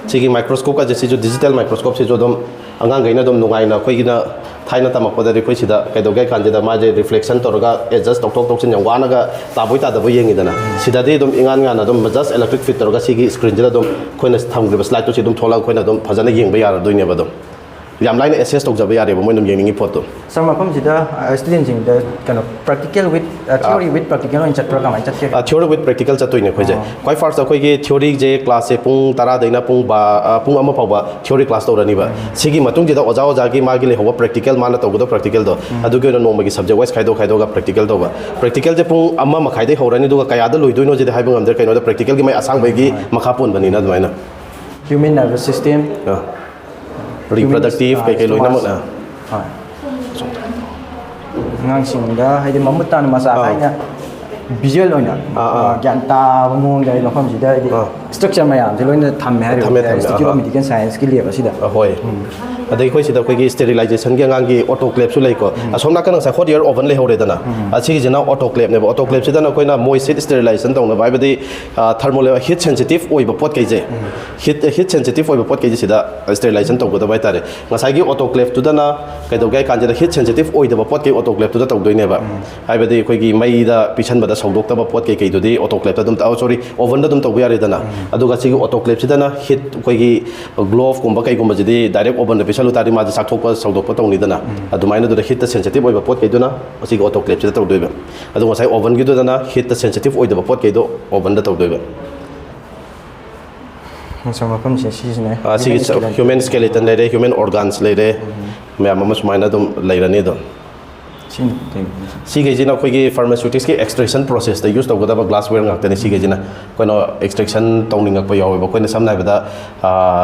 ꯁꯤꯒꯤ ꯃꯥꯏꯀ꯭ꯔꯣꯁꯀꯣꯞꯀꯁꯦ, ꯁꯤꯁꯨ ꯗꯤꯖꯤꯇꯦꯜ ꯃꯥꯏꯀ꯭ꯔꯣꯁꯀꯣꯞꯁꯤꯁꯨ ꯑꯗꯨꯝ ꯑꯉꯥꯡꯈꯩꯅ ꯑꯗꯨꯝ ꯅꯨꯡꯉꯥꯏꯅ, ꯑꯩꯈꯣꯏꯒꯤꯅ ꯊꯥꯏꯅ ꯇꯝꯃꯛꯄꯗꯗꯤ ꯑꯩꯈꯣꯏ ꯁꯤꯗ ꯀꯩꯗꯧꯒꯦ ꯍꯥꯏ ꯀꯥꯟꯁꯤꯗ ꯃꯥꯁꯦ ꯔꯤꯐ꯭ꯂꯦꯛꯁꯟ ꯇꯧꯔꯒ ꯑꯦꯗꯖꯁ ꯇꯧꯊꯣꯛ ꯇꯧꯁꯤꯟ ꯌꯥꯝ ꯋꯥꯅꯒ ꯇꯥꯕꯣꯏ ꯇꯥꯗꯕꯣꯏ ꯌꯦꯡꯉꯤꯗꯅ꯫ ꯁꯤꯗꯗꯤ ꯑꯗꯨꯝ ꯏꯉꯥꯟ ꯉꯥꯟꯅ ꯑꯗꯨꯝ just electric feed ꯇꯧꯔꯒ ꯁꯤꯒꯤ ꯁ꯭ꯀ꯭ꯔꯤꯟꯁꯤꯗ ꯑꯗꯨꯝ ꯑꯩꯈꯣꯏꯅ ꯊꯝꯈ꯭ꯔꯤꯕ ꯁ꯭ꯂꯥꯏꯠꯇꯨ ꯁꯤ ꯑꯗꯨꯝ ꯊꯣꯛꯂꯒ ꯑꯩꯈꯣꯏꯅ ꯑꯗꯨꯝ ꯐꯖꯅ ꯌꯦꯡꯕ ꯌꯥꯔꯗꯣꯏꯅꯦꯕ ꯑꯗꯨꯝ꯫ ꯌꯥꯝ ꯂꯥꯏꯅ ꯑꯦꯁꯦꯁ ꯇꯧꯖꯕ ꯌꯥꯔꯦꯕ ꯃꯣꯏꯅ ꯌꯦꯡꯅꯤꯡꯉꯤ ꯄꯣꯠꯇꯣ꯫ ꯁꯥꯔ, ꯃꯐꯝꯁꯤꯗ ꯁ꯭ꯇꯨꯗꯦꯟꯁꯤꯡꯗ ꯀꯩꯅꯣ practical with theory with practical ꯑꯣꯏꯅ ꯆꯠꯄ꯭ꯔꯥ, ꯀꯃꯥꯏꯅ ꯆꯠꯀꯦ? ꯊꯤꯑꯣꯔꯤ ꯋꯤꯠ ꯄ꯭ꯔꯦꯛꯇꯤꯀꯦꯜ ꯆꯠꯇꯣꯏꯅꯦ ꯑꯩꯈꯣꯏꯁꯦ꯫ ꯈ꯭ꯋꯥꯏ ꯐꯥꯔꯁꯇ ꯑꯩꯈꯣꯏꯒꯤ ꯊꯤꯑꯣꯔꯤꯁꯦ ꯀ꯭ꯂꯥꯁꯁꯦ ꯄꯨꯡ ꯇꯔꯥꯗꯩꯅ ꯄꯨꯡ ꯕꯥ-, ꯑ, ꯄꯨꯡ ꯑꯃ ꯐꯥꯎꯕ ꯊꯤꯑꯣꯔꯤ ꯀ꯭ꯂꯥꯁ ꯇꯧꯔꯅꯤꯕ꯫ ꯁꯤꯒꯤ ꯃꯇꯨꯡꯁꯤꯗ ꯑꯣꯖꯥ ꯑꯣꯖꯥꯒꯤ ꯃꯥꯒꯤ ꯂꯩꯍꯧꯕ ꯄ꯭ꯔꯦꯛꯇꯤꯀꯦꯜ, ꯃꯥꯅ ꯇꯧꯒꯗꯕ ꯄ꯭ꯔꯦꯛꯇꯤꯀꯦꯜꯗꯣ, ꯑꯗꯨꯒꯤ ꯑꯣꯏꯅ ꯅꯣꯡꯃꯒꯤ ꯁꯕꯖꯦꯛ ꯋꯥꯏꯁ ꯈꯥꯏꯗꯣꯛ ꯈꯥꯏꯗꯣꯛꯑꯒ ꯄ꯭ꯔꯦꯛꯇꯤꯀꯦꯜ ꯇꯧꯕ꯫ ꯄ꯭ꯔꯦꯛꯇꯤꯀꯦꯜꯁꯦ ꯄꯨꯡ ꯑꯃ ꯃꯈꯥꯏꯗꯩ ꯍꯧꯔꯅꯤ, ꯑꯗꯨꯒ ꯀꯌꯥꯗ ꯂꯣꯏꯗꯣꯏꯅꯣꯁꯤꯗꯤ ꯍꯥꯏꯕ ꯉꯝꯗ꯭ꯔꯦ, ꯀꯩꯅꯣꯗ ꯄ꯭ꯔꯦꯛꯇꯤꯀꯦꯜꯒꯤ ꯃꯥꯏ ꯑꯁꯥꯡꯕꯒꯤ ꯃꯈꯥ ꯄꯣꯟꯕꯅꯤꯅ ꯑꯗꯨꯃꯥꯏꯅ꯫ ꯍ꯭ꯌꯨꯃꯦꯟ ꯅꯔꯚꯁ ꯁꯤꯁꯇꯦꯝ, ꯔꯤꯄ꯭ꯔꯗꯛꯇꯤꯞ ꯀꯩꯀꯩ ꯂꯣꯏꯅꯃꯛꯅ꯫ ꯍꯣꯏ꯫ ꯑꯉꯥꯡꯁꯤꯡꯗ ꯍꯥꯏꯗꯤ ꯃꯃꯨꯠ ꯇꯥꯅ ꯃꯆꯥ ꯑꯥ꯫ ꯈꯥꯏꯅ ꯚꯤꯖꯨꯋꯦꯜ ꯑꯣꯏꯅ ꯑꯥ, ꯑꯥ꯫ ꯒ꯭ꯌꯥꯟ ꯇꯥꯕ ꯃꯑꯣꯡꯗ ꯍꯥꯏꯗꯤ ꯃꯐꯝꯁꯤꯗ ꯍꯥꯏꯗꯤ ꯑꯥ꯫ ꯁ꯭ꯇ꯭ꯔꯛꯆꯔ ꯃꯌꯥꯝꯁꯦ ꯂꯣꯏꯅ ꯊꯝꯃꯦ ꯍꯥꯏꯔꯤꯕ ꯊꯝꯃꯦ, ꯊꯝꯃꯦ, ꯏꯟꯁꯇꯤꯇ꯭ꯌꯨꯠ ꯑꯥ꯫ ꯑꯣꯐ ꯃꯦꯗꯤꯀꯦꯜ ꯁꯥꯏꯟꯁꯀꯤ ꯂꯦꯕ ꯑꯁꯤꯗ꯫ ꯑꯍꯣꯏ꯫ ꯑꯗꯩ ꯑꯩꯈꯣꯏ ꯁꯤꯗ ꯑꯩꯈꯣꯏꯒꯤ ꯁ꯭ꯇꯦꯔꯤꯂꯥꯏꯖꯦꯁꯟꯒꯤ ꯑꯉꯥꯡꯒꯤ ꯑꯣꯇꯣꯀ꯭ꯂꯦꯞꯁꯨ ꯂꯩꯀꯣ꯫ ꯑꯁꯣꯝ ꯅꯥꯀꯟ ꯉꯁꯥꯏ ꯍꯣꯠ ꯏꯌꯔ ꯑꯣꯚꯟ ꯂꯩꯍꯧꯔꯦꯗꯅ꯫ ꯑꯁꯤꯒꯤꯁꯤꯅ ꯑꯣꯇꯣꯀ꯭ꯂꯦꯞꯅꯦꯕ꯫ ꯑꯣꯇꯣꯀ꯭ꯂꯦꯞꯁꯤꯗꯅ ꯑꯩꯈꯣꯏꯅ ꯃꯣꯏꯁ ꯍꯤꯠ ꯁ꯭ꯇꯦꯔꯤꯂꯥꯏꯖꯦꯁꯟ ꯇꯧꯅꯕ, ꯍꯥꯏꯕꯗꯤ, ꯑ, ꯊꯔꯃꯣ ꯍꯤꯠ ꯁꯦꯟꯁꯤꯇꯤꯞ ꯑꯣꯏꯕ ꯄꯣꯠ ꯀꯩꯁꯦ, ꯍꯤꯠ, ꯍꯤꯠ ꯁꯦꯟꯁꯤꯇꯤꯞ ꯑꯣꯏꯕ ꯄꯣꯠ ꯀꯩꯁꯦ ꯁꯤꯗ ꯁ꯭ꯇꯦꯔꯤꯂꯥꯏꯖꯦꯁꯟ ꯇꯧꯒꯗꯕ ꯍꯥꯏꯇꯥꯔꯦ꯫ ꯉꯁꯥꯏꯒꯤ ꯑꯣꯇꯣꯀ꯭ꯂꯦꯞꯇꯨꯗꯅ ꯀꯩꯗꯧꯒꯦ ꯍꯥꯏ ꯀꯥꯟꯁꯤꯗ ꯍꯤꯠ ꯁꯦꯟꯁꯤꯇꯤꯞ ꯑꯣꯏꯗꯕ ꯄꯣꯠ ꯀꯩ ꯑꯣꯇꯣꯀ꯭ꯂꯦꯞꯇꯨꯗ ꯇꯧꯗꯣꯏꯅꯦꯕ꯫ ꯍꯥꯏꯕꯗꯤ ꯑꯩꯈꯣꯏꯒꯤ ꯃꯩꯗ ꯄꯤꯁꯟꯕꯗ ꯁꯧꯗꯣꯛꯇꯕ ꯄꯣꯠ ꯀꯩꯀꯩꯗꯨꯗꯤ ꯑꯣꯇꯣꯀ꯭ꯂꯦꯞꯇ ꯑꯗꯨꯝ, ꯑꯣ, ꯁꯣꯔꯤ, ꯑꯣꯚꯟꯗ ꯑꯗꯨꯝ ꯇꯧꯕ ꯌꯥꯔꯦꯗꯅ꯫ ꯑꯗꯨꯒ ꯁꯤꯒꯤ ꯑꯣꯇꯣꯀ꯭ꯂꯦꯞꯁꯤꯗꯅ ꯍꯤꯠ, ꯑꯩꯈꯣꯏꯒꯤ ꯒ꯭ꯂꯣꯞꯀꯨꯝꯕ ꯀꯩꯒꯨꯝꯕꯁꯤꯗꯤ ꯗꯥꯏꯔꯦꯛ ꯑꯣꯚꯟꯗ ꯄꯤꯁꯜꯂꯨ ꯇꯥꯔꯗꯤ ꯃꯥꯁꯦ ꯆꯥꯛꯊꯣꯛꯄ ꯁꯧꯗꯣꯛꯄ ꯇꯧꯅꯤꯗꯅ꯫ ꯑꯗꯨꯃꯥꯏꯅ ꯑꯗꯨꯗ ꯍꯤꯠꯇ ꯁꯦꯟꯁꯤꯇꯤꯞ ꯑꯣꯏꯕ ꯄꯣꯠ ꯀꯩꯗꯨꯅ ꯃꯁꯤꯒꯤ ꯑꯣꯇꯣꯀ꯭ꯂꯦꯞꯁꯤꯗ ꯇꯧꯗꯣꯏꯕ꯫ ꯑꯗꯨ ꯉꯁꯥꯏ ꯑꯣꯚꯟꯒꯤꯗꯨꯗꯅ ꯍꯤꯠꯇ ꯁꯦꯟꯁꯤꯇꯤꯞ ꯑꯣꯏꯗꯕ ꯄꯣꯠ ꯀꯩꯗꯣ ꯑꯣꯚꯟꯗ ꯇꯧꯗꯣꯏꯕ꯫ ꯁꯥꯔ, ꯃꯐꯝꯁꯦ ꯁꯤꯁꯤꯅꯦ꯫ ꯑ, ꯁꯤꯒꯤ ꯍ꯭ꯌꯨꯃꯦꯟ ꯁ꯭ꯀꯦꯂꯦꯇꯟ ꯂꯩꯔꯦ, ꯍ꯭ꯌꯨꯃꯦꯟ ꯑꯣꯔꯒꯥꯟꯁ ꯂꯩꯔꯦ, ꯃꯌꯥꯝ ꯑꯃ ꯁꯨꯃꯥꯏꯅ ꯑꯗꯨꯝ ꯂꯩꯔꯅꯤ ꯑꯗꯣ꯫ ꯁꯤꯅ ꯀꯩ? ꯁꯤꯈꯩꯁꯤꯅ ꯑꯩꯈꯣꯏꯒꯤ ꯐꯥꯔꯃꯥꯁꯤꯌꯨꯇꯤꯛꯁꯀꯤ ꯑꯦꯛꯁꯇ꯭ꯔꯦꯛꯁꯟ ꯄ꯭ꯔꯣꯁꯦꯁꯇ ꯌꯨꯁ ꯇꯧꯒꯗꯕ ꯒ꯭ꯂꯥꯁꯋꯦꯌꯔ ꯉꯥꯛꯇꯅꯤ ꯁꯤꯈꯩꯁꯤꯅ꯫ ꯑꯩꯈꯣꯏꯅ ꯑꯦꯛꯁꯇ꯭ꯔꯦꯛꯁꯟ ꯇꯧꯅꯤꯡꯉꯛꯄ ꯌꯥꯎꯋꯦꯕ꯫ ꯑꯩꯈꯣꯏꯅ ꯁꯝꯅ ꯍꯥꯏꯔꯕꯗ, ꯑ,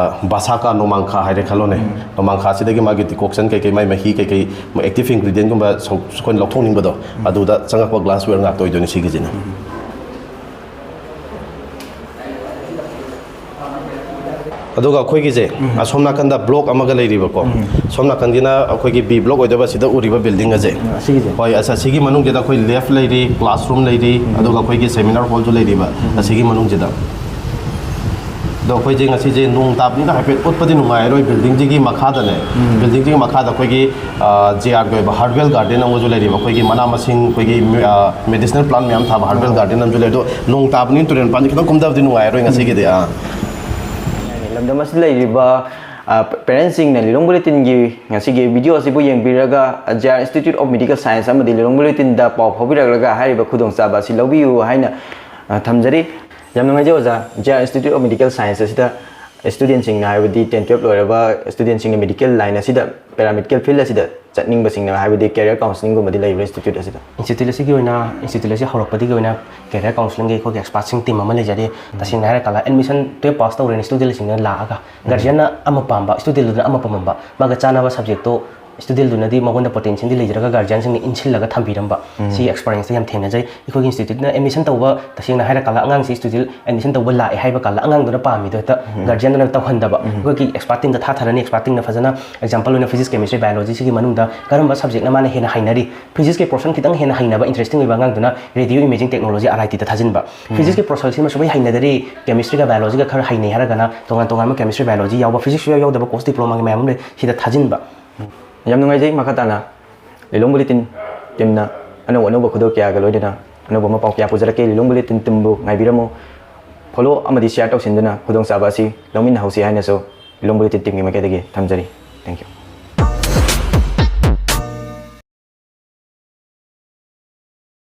ꯕꯥꯁꯥꯀꯥ ꯅꯣꯃꯥꯡꯈꯥ ꯍꯥꯏꯔꯦ ꯈꯜꯂꯣꯅꯦ꯫ ꯅꯣꯃꯥꯡꯈꯥꯁꯤꯗꯒꯤ ꯃꯥꯒꯤ ꯗꯤꯀꯣꯛꯁꯟ ꯀꯩꯀꯩ, ꯃꯥꯒꯤ ꯃꯍꯤ ꯀꯩꯀꯩ, ꯑꯦꯛꯇꯤꯚ ꯏꯟꯒ꯭ꯔꯤꯗꯤꯌꯦꯟꯒꯨꯝꯕ ꯁꯧ-, ꯑꯩꯈꯣꯏꯅ ꯂꯧꯊꯣꯛꯅꯤꯡꯕꯗꯣ, ꯑꯗꯨꯗ ꯆꯪꯉꯛꯄ ꯒ꯭ꯂꯥꯁꯋꯦꯌꯔ ꯉꯥꯛꯇ ꯑꯣꯏꯗꯣꯏꯅꯤ ꯁꯤꯒꯤꯁꯤꯅ꯫ ꯑꯗꯨꯒ ꯑꯩꯈꯣꯏꯒꯤꯁꯦ ꯑꯁꯣꯝ ꯅꯥꯀꯟꯗ ꯕ꯭ꯂꯣꯛ ꯑꯃꯒ ꯂꯩꯔꯤꯕꯀꯣ꯫ ꯁꯣꯝ ꯅꯥꯀꯟꯒꯤꯅ ꯑꯩꯈꯣꯏꯒꯤ ꯕꯤ ꯕ꯭ꯂꯣꯛ ꯑꯣꯏꯗꯣꯏꯕ, ꯁꯤꯗ ꯎꯔꯤꯕ ꯕꯤꯜꯗꯤꯡ ꯑꯁꯦ꯫ ꯑꯁꯤꯒꯤꯁꯦ? ꯍꯣꯏ, ꯑꯁ, ꯑꯁꯤꯒꯤ ꯃꯅꯨꯡꯁꯤꯗ ꯑꯩꯈꯣꯏ ꯂꯦꯐ ꯂꯩꯔꯤ, ꯀ꯭ꯂꯥꯁꯔꯨꯝ ꯂꯩꯔꯤ, ꯑꯗꯨꯒ ꯑꯩꯈꯣꯏꯒꯤ ꯁꯦꯃꯤꯅꯥꯔ ꯍꯣꯜꯁꯨ ꯂꯩꯔꯤꯕ ꯑꯁꯤꯒꯤ ꯃꯅꯨꯡꯁꯤꯗ꯫ ꯑꯗꯣ ꯑꯩꯈꯣꯏꯁꯦ ꯉꯁꯤꯁꯦ ꯅꯣꯡ ꯇꯥꯕꯅꯤꯅ ꯍꯥꯏꯐꯦꯠ ꯎꯠꯄꯗꯤ ꯅꯨꯡꯉꯥꯏꯔꯣꯏ꯫ ꯕꯤꯜꯗꯤꯡꯁꯤꯒꯤ ꯃꯈꯥꯗꯅꯦ, ꯕꯤꯜꯗꯤꯡꯁꯤꯒꯤ ꯃꯈꯥꯗ ꯑꯩꯈꯣꯏꯒꯤ, ꯑ, ꯖꯦ ꯑꯥꯔꯒꯤ ꯑꯣꯏꯕ ꯍꯥꯔꯕꯦꯜ ꯒꯥꯔꯗꯦꯟ ꯑꯃꯁꯨ ꯂꯩꯔꯤꯕ꯫ ꯑꯩꯈꯣꯏꯒꯤ ꯃꯅꯥ ꯃꯁꯤꯡ, ꯑꯩꯈꯣꯏꯒꯤ, ꯑ, ꯃꯦꯗꯤꯁꯤꯅꯦꯜ ꯄ꯭ꯂꯥꯟ ꯃꯌꯥꯝ ꯊꯥꯕ ꯍꯥꯔꯕꯦꯜ ꯒꯥꯔꯗꯦꯟ ꯑꯃꯁꯨ ꯂꯩ꯫ ꯑꯗꯣ ꯅꯣꯡ ꯇꯥꯕꯅꯤꯅ ꯇꯨꯔꯦꯜ ꯃꯄꯥꯟꯁꯦ ꯈꯤꯇꯪ ꯀꯨꯝꯊꯕꯗꯤ ꯅꯨꯡꯉꯥꯏꯔꯣꯏ ꯉꯁꯤꯒꯤꯗꯤ꯫ ꯑꯥ꯫ ꯂꯝꯗꯝ ꯑꯁꯤꯗ ꯂꯩꯔꯤꯕ ꯄꯦꯔꯦꯟꯁꯁꯤꯡꯅ ꯂꯤꯂꯣꯡ ꯕꯨꯂꯦꯇꯤꯟꯒꯤ ꯉꯁꯤꯒꯤ ꯚꯤꯗꯤꯑꯣ ꯑꯁꯤꯕꯨ ꯌꯦꯡꯕꯤꯔꯒ J R institute of medical science ꯑꯃꯗꯤ ꯂꯤꯂꯣꯡ ꯕꯨꯂꯦꯇꯤꯟꯗ ꯄꯥꯎ ꯐꯥꯎꯕꯤꯔꯛꯂꯒ ꯍꯥꯏꯔꯤꯕ ꯈꯨꯗꯣꯡꯆꯥꯕ ꯑꯁꯤ ꯂꯧꯕꯤꯌꯨ ꯍꯥꯏꯅ ꯑ, ꯊꯝꯖꯔꯤ꯫ ꯌꯥꯝ ꯅꯨꯡꯉꯥꯏꯖꯩ ꯑꯣꯖꯥ, J R institute of medical science ꯑꯁꯤꯗ ꯁ꯭ꯇꯨꯗꯦꯟꯁꯤꯡꯅ, ꯍꯥꯏꯕꯗꯤ ꯇꯦꯟ ꯇꯨꯌꯦꯜꯞ ꯂꯣꯏꯔꯕ ꯁ꯭ꯇꯨꯗꯦꯟꯁꯤꯡꯅ ꯃꯦꯗꯤꯀꯦꯜ ꯂꯥꯏꯟ ꯑꯁꯤꯗ, ꯄꯦꯔꯥꯃꯦꯗꯤꯀꯦꯜ ꯐꯤꯜ ꯑꯁꯤꯗ ꯆꯠꯅꯤꯡꯕꯁꯤꯡꯅ, ꯍꯥꯏꯕꯗꯤ ꯀꯦꯔꯤꯌꯔ ꯀꯥꯎꯟꯁꯤꯂꯤꯡꯒꯨꯝꯕꯗꯤ ꯂꯩꯕ꯭ꯔꯥ ꯏꯟꯁꯇꯤꯇ꯭ꯌꯨꯠ ꯑꯁꯤꯗ? ꯏꯟꯁꯇꯤꯇ꯭ꯌꯨꯠ ꯑꯁꯤꯒꯤ ꯑꯣꯏꯅ, ꯏꯟꯁꯇꯤꯇ꯭ꯌꯨꯠ ꯑꯁꯤ ꯍꯧꯔꯛꯄꯗꯒꯤ ꯑꯣꯏꯅ ꯀꯦꯔꯤꯌꯔ ꯀꯥꯎꯟꯁꯤꯂꯤꯡꯒꯤ ꯑꯩꯈꯣꯏꯒꯤ ꯑꯦꯛꯁꯄꯥꯔꯠꯁꯤꯡ ꯇꯤꯝ ꯑꯃ ꯂꯩꯖꯔꯤ꯫ ꯇꯁꯦꯡꯅ ꯍꯥꯏꯔꯀꯥꯟꯗ ꯑꯦꯗꯃꯤꯁꯟ ꯇꯨꯌꯦꯜꯞ ꯄꯥꯁ ꯇꯧꯔꯦꯅ ꯁ꯭ꯇꯨꯗꯦꯟꯁꯤꯡꯅ ꯂꯥꯛꯑꯒ ꯒꯥꯔꯖꯤꯌꯟꯅ ꯑꯃ ꯄꯥꯝꯕ, ꯁ꯭ꯇꯨꯗꯦꯟꯗꯨꯅ ꯑꯃ ꯄꯥꯝꯃꯝꯕ, ꯃꯥꯒ ꯆꯥꯟꯅꯕ ꯁꯕꯖꯦꯛꯇꯣ ꯁ꯭ꯇꯨꯗꯦꯟꯗꯨꯅꯗꯤ ꯃꯉꯣꯟꯗ ꯄꯣꯇꯦꯟꯁꯤꯌꯦꯜꯗꯤ ꯂꯩꯖꯔꯒ ꯒꯥꯔꯖꯤꯌꯟꯁꯤꯡꯅ ꯏꯟꯁꯤꯜꯂꯒ ꯊꯝꯕꯤꯔꯝꯕ, ꯁꯤꯒꯤ ꯑꯦꯛꯁꯄꯔꯤꯌꯦꯟꯁꯇ ꯌꯥꯝ ꯊꯦꯡꯅꯖꯩ꯫ ꯑꯩꯈꯣꯏꯒꯤ ꯏꯟꯁꯇꯤꯇ꯭ꯌꯨꯠꯅ ꯑꯦꯗꯃꯤꯁꯟ ꯇꯧꯕ, ꯇꯁꯦꯡꯅ ꯍꯥꯏꯔꯀꯥꯟꯗ ꯑꯉꯥꯡꯁꯤ ꯁ꯭ꯇꯨꯗꯦꯟ ꯑꯦꯗꯃꯤꯁꯟ ꯇꯧꯕ ꯂꯥꯛꯑꯦ ꯍꯥꯏꯕ ꯀꯥꯟꯗ ꯑꯉꯥꯡꯗꯨꯅ ꯄꯥꯝꯃꯤꯗꯣ ꯍꯦꯛꯇ ꯒꯥꯔꯖꯤꯌꯟꯗꯨꯅ ꯇꯧꯍꯟꯗꯕ꯫ ꯑꯩꯈꯣꯏꯒꯤ ꯑꯦꯛꯁꯄꯥꯔꯠ ꯇꯤꯝꯗ ꯊꯥꯊꯔꯅꯤ, ꯑꯦꯛꯁꯄꯥꯔꯠ ꯇꯤꯝꯅ ꯐꯖꯅ, ꯑꯦꯛꯖꯥꯝꯄꯜ ꯑꯣꯏꯅ ꯐꯤꯖꯤꯛꯁ, ꯀꯦꯃꯤꯁꯇ꯭ꯔꯤ, ꯕꯥꯏꯑꯣꯂꯣꯖꯤ ꯁꯤꯒꯤ ꯃꯅꯨꯡꯗ ꯀꯔꯝꯕ ꯁꯕꯖꯦꯛꯅ ꯃꯥꯅ ꯍꯦꯟꯅ ꯍꯩꯅꯔꯤ, ꯐꯤꯖꯤꯛꯁꯀꯤ ꯄꯣꯔꯁꯟ ꯈꯤꯇꯪ ꯍꯦꯟꯅ ꯍꯩꯅꯕ, ꯏꯟꯇꯔꯦꯁꯇꯤꯡ ꯑꯣꯏꯕ ꯑꯉꯥꯡꯗꯨꯅ ꯔꯦꯗꯤꯑꯣ ꯏꯃꯦꯖꯤꯡ ꯇꯦꯛꯅꯣꯂꯣꯖꯤ, ꯑꯥꯔ ꯑꯥꯏ ꯇꯤꯗ ꯊꯥꯖꯤꯟꯕ꯫ ꯐꯤꯖꯤꯛꯁꯀꯤ ꯄꯣꯔꯁꯟꯁꯤꯃ ꯁꯨꯡꯍꯩ ꯍꯩꯅꯗꯔꯤ, ꯀꯦꯃꯤꯁꯇ꯭ꯔꯤꯒ ꯕꯥꯏꯑꯣꯂꯣꯖꯤꯒ ꯈꯔ ꯍꯩꯅꯩ ꯍꯥꯏꯔꯒꯅ ꯇꯣꯉꯥꯟ ꯇꯣꯉꯥꯟꯕ ꯀꯦꯃꯤꯁꯇ꯭ꯔꯤ, ꯕꯥꯏꯑꯣꯂꯣꯖꯤ ꯌꯥꯎꯕ, ꯐꯤꯖꯤꯛꯁ ꯌꯥꯎꯗꯕ ꯄꯣꯁ ꯗꯤꯄ꯭ꯂꯣꯃꯥꯒꯤ ꯃꯌꯥꯝ ꯑꯃ ꯂꯩ, ꯁꯤꯗ ꯊꯥꯖꯤꯟꯕ꯫ ꯌꯥꯝ ꯅꯨꯡꯉꯥꯏꯖꯩ꯫ ꯃꯈꯥ ꯇꯥꯅ ꯂꯤꯂꯣꯡ ꯕꯨꯂꯦꯇꯤꯟ ꯇꯤꯝꯅ ꯑꯅꯧ ꯑꯅꯧꯕ ꯈꯨꯗꯣꯜ ꯀꯌꯥꯒ ꯂꯣꯏꯅꯅ ꯑꯅꯧꯕ ꯃꯄꯥꯎ ꯀꯌꯥ ꯄꯨꯖꯔꯛꯀꯦ꯫ ꯂꯤꯂꯣꯡ ꯕꯨꯂꯦꯇꯤꯟ ꯇꯤꯝꯕꯨ ꯉꯥꯏꯕꯤꯔꯝꯃꯨ꯫ ꯐꯣꯂꯣ ꯑꯃꯗꯤ ꯁꯤꯌꯥꯔ ꯇꯧꯁꯤꯟꯗꯨꯅ ꯈꯨꯗꯣꯡꯆꯥꯕ ꯑꯁꯤ ꯂꯧꯃꯤꯟꯅꯍꯧꯁꯤ ꯍꯥꯏꯅꯁꯨ ꯂꯤꯂꯣꯡ ꯕꯨꯂꯦꯇꯤꯟ ꯇꯤꯝꯒꯤ ꯃꯥꯏꯀꯩꯗꯒꯤ ꯊꯝꯖꯔꯤ꯫ Thank you꯫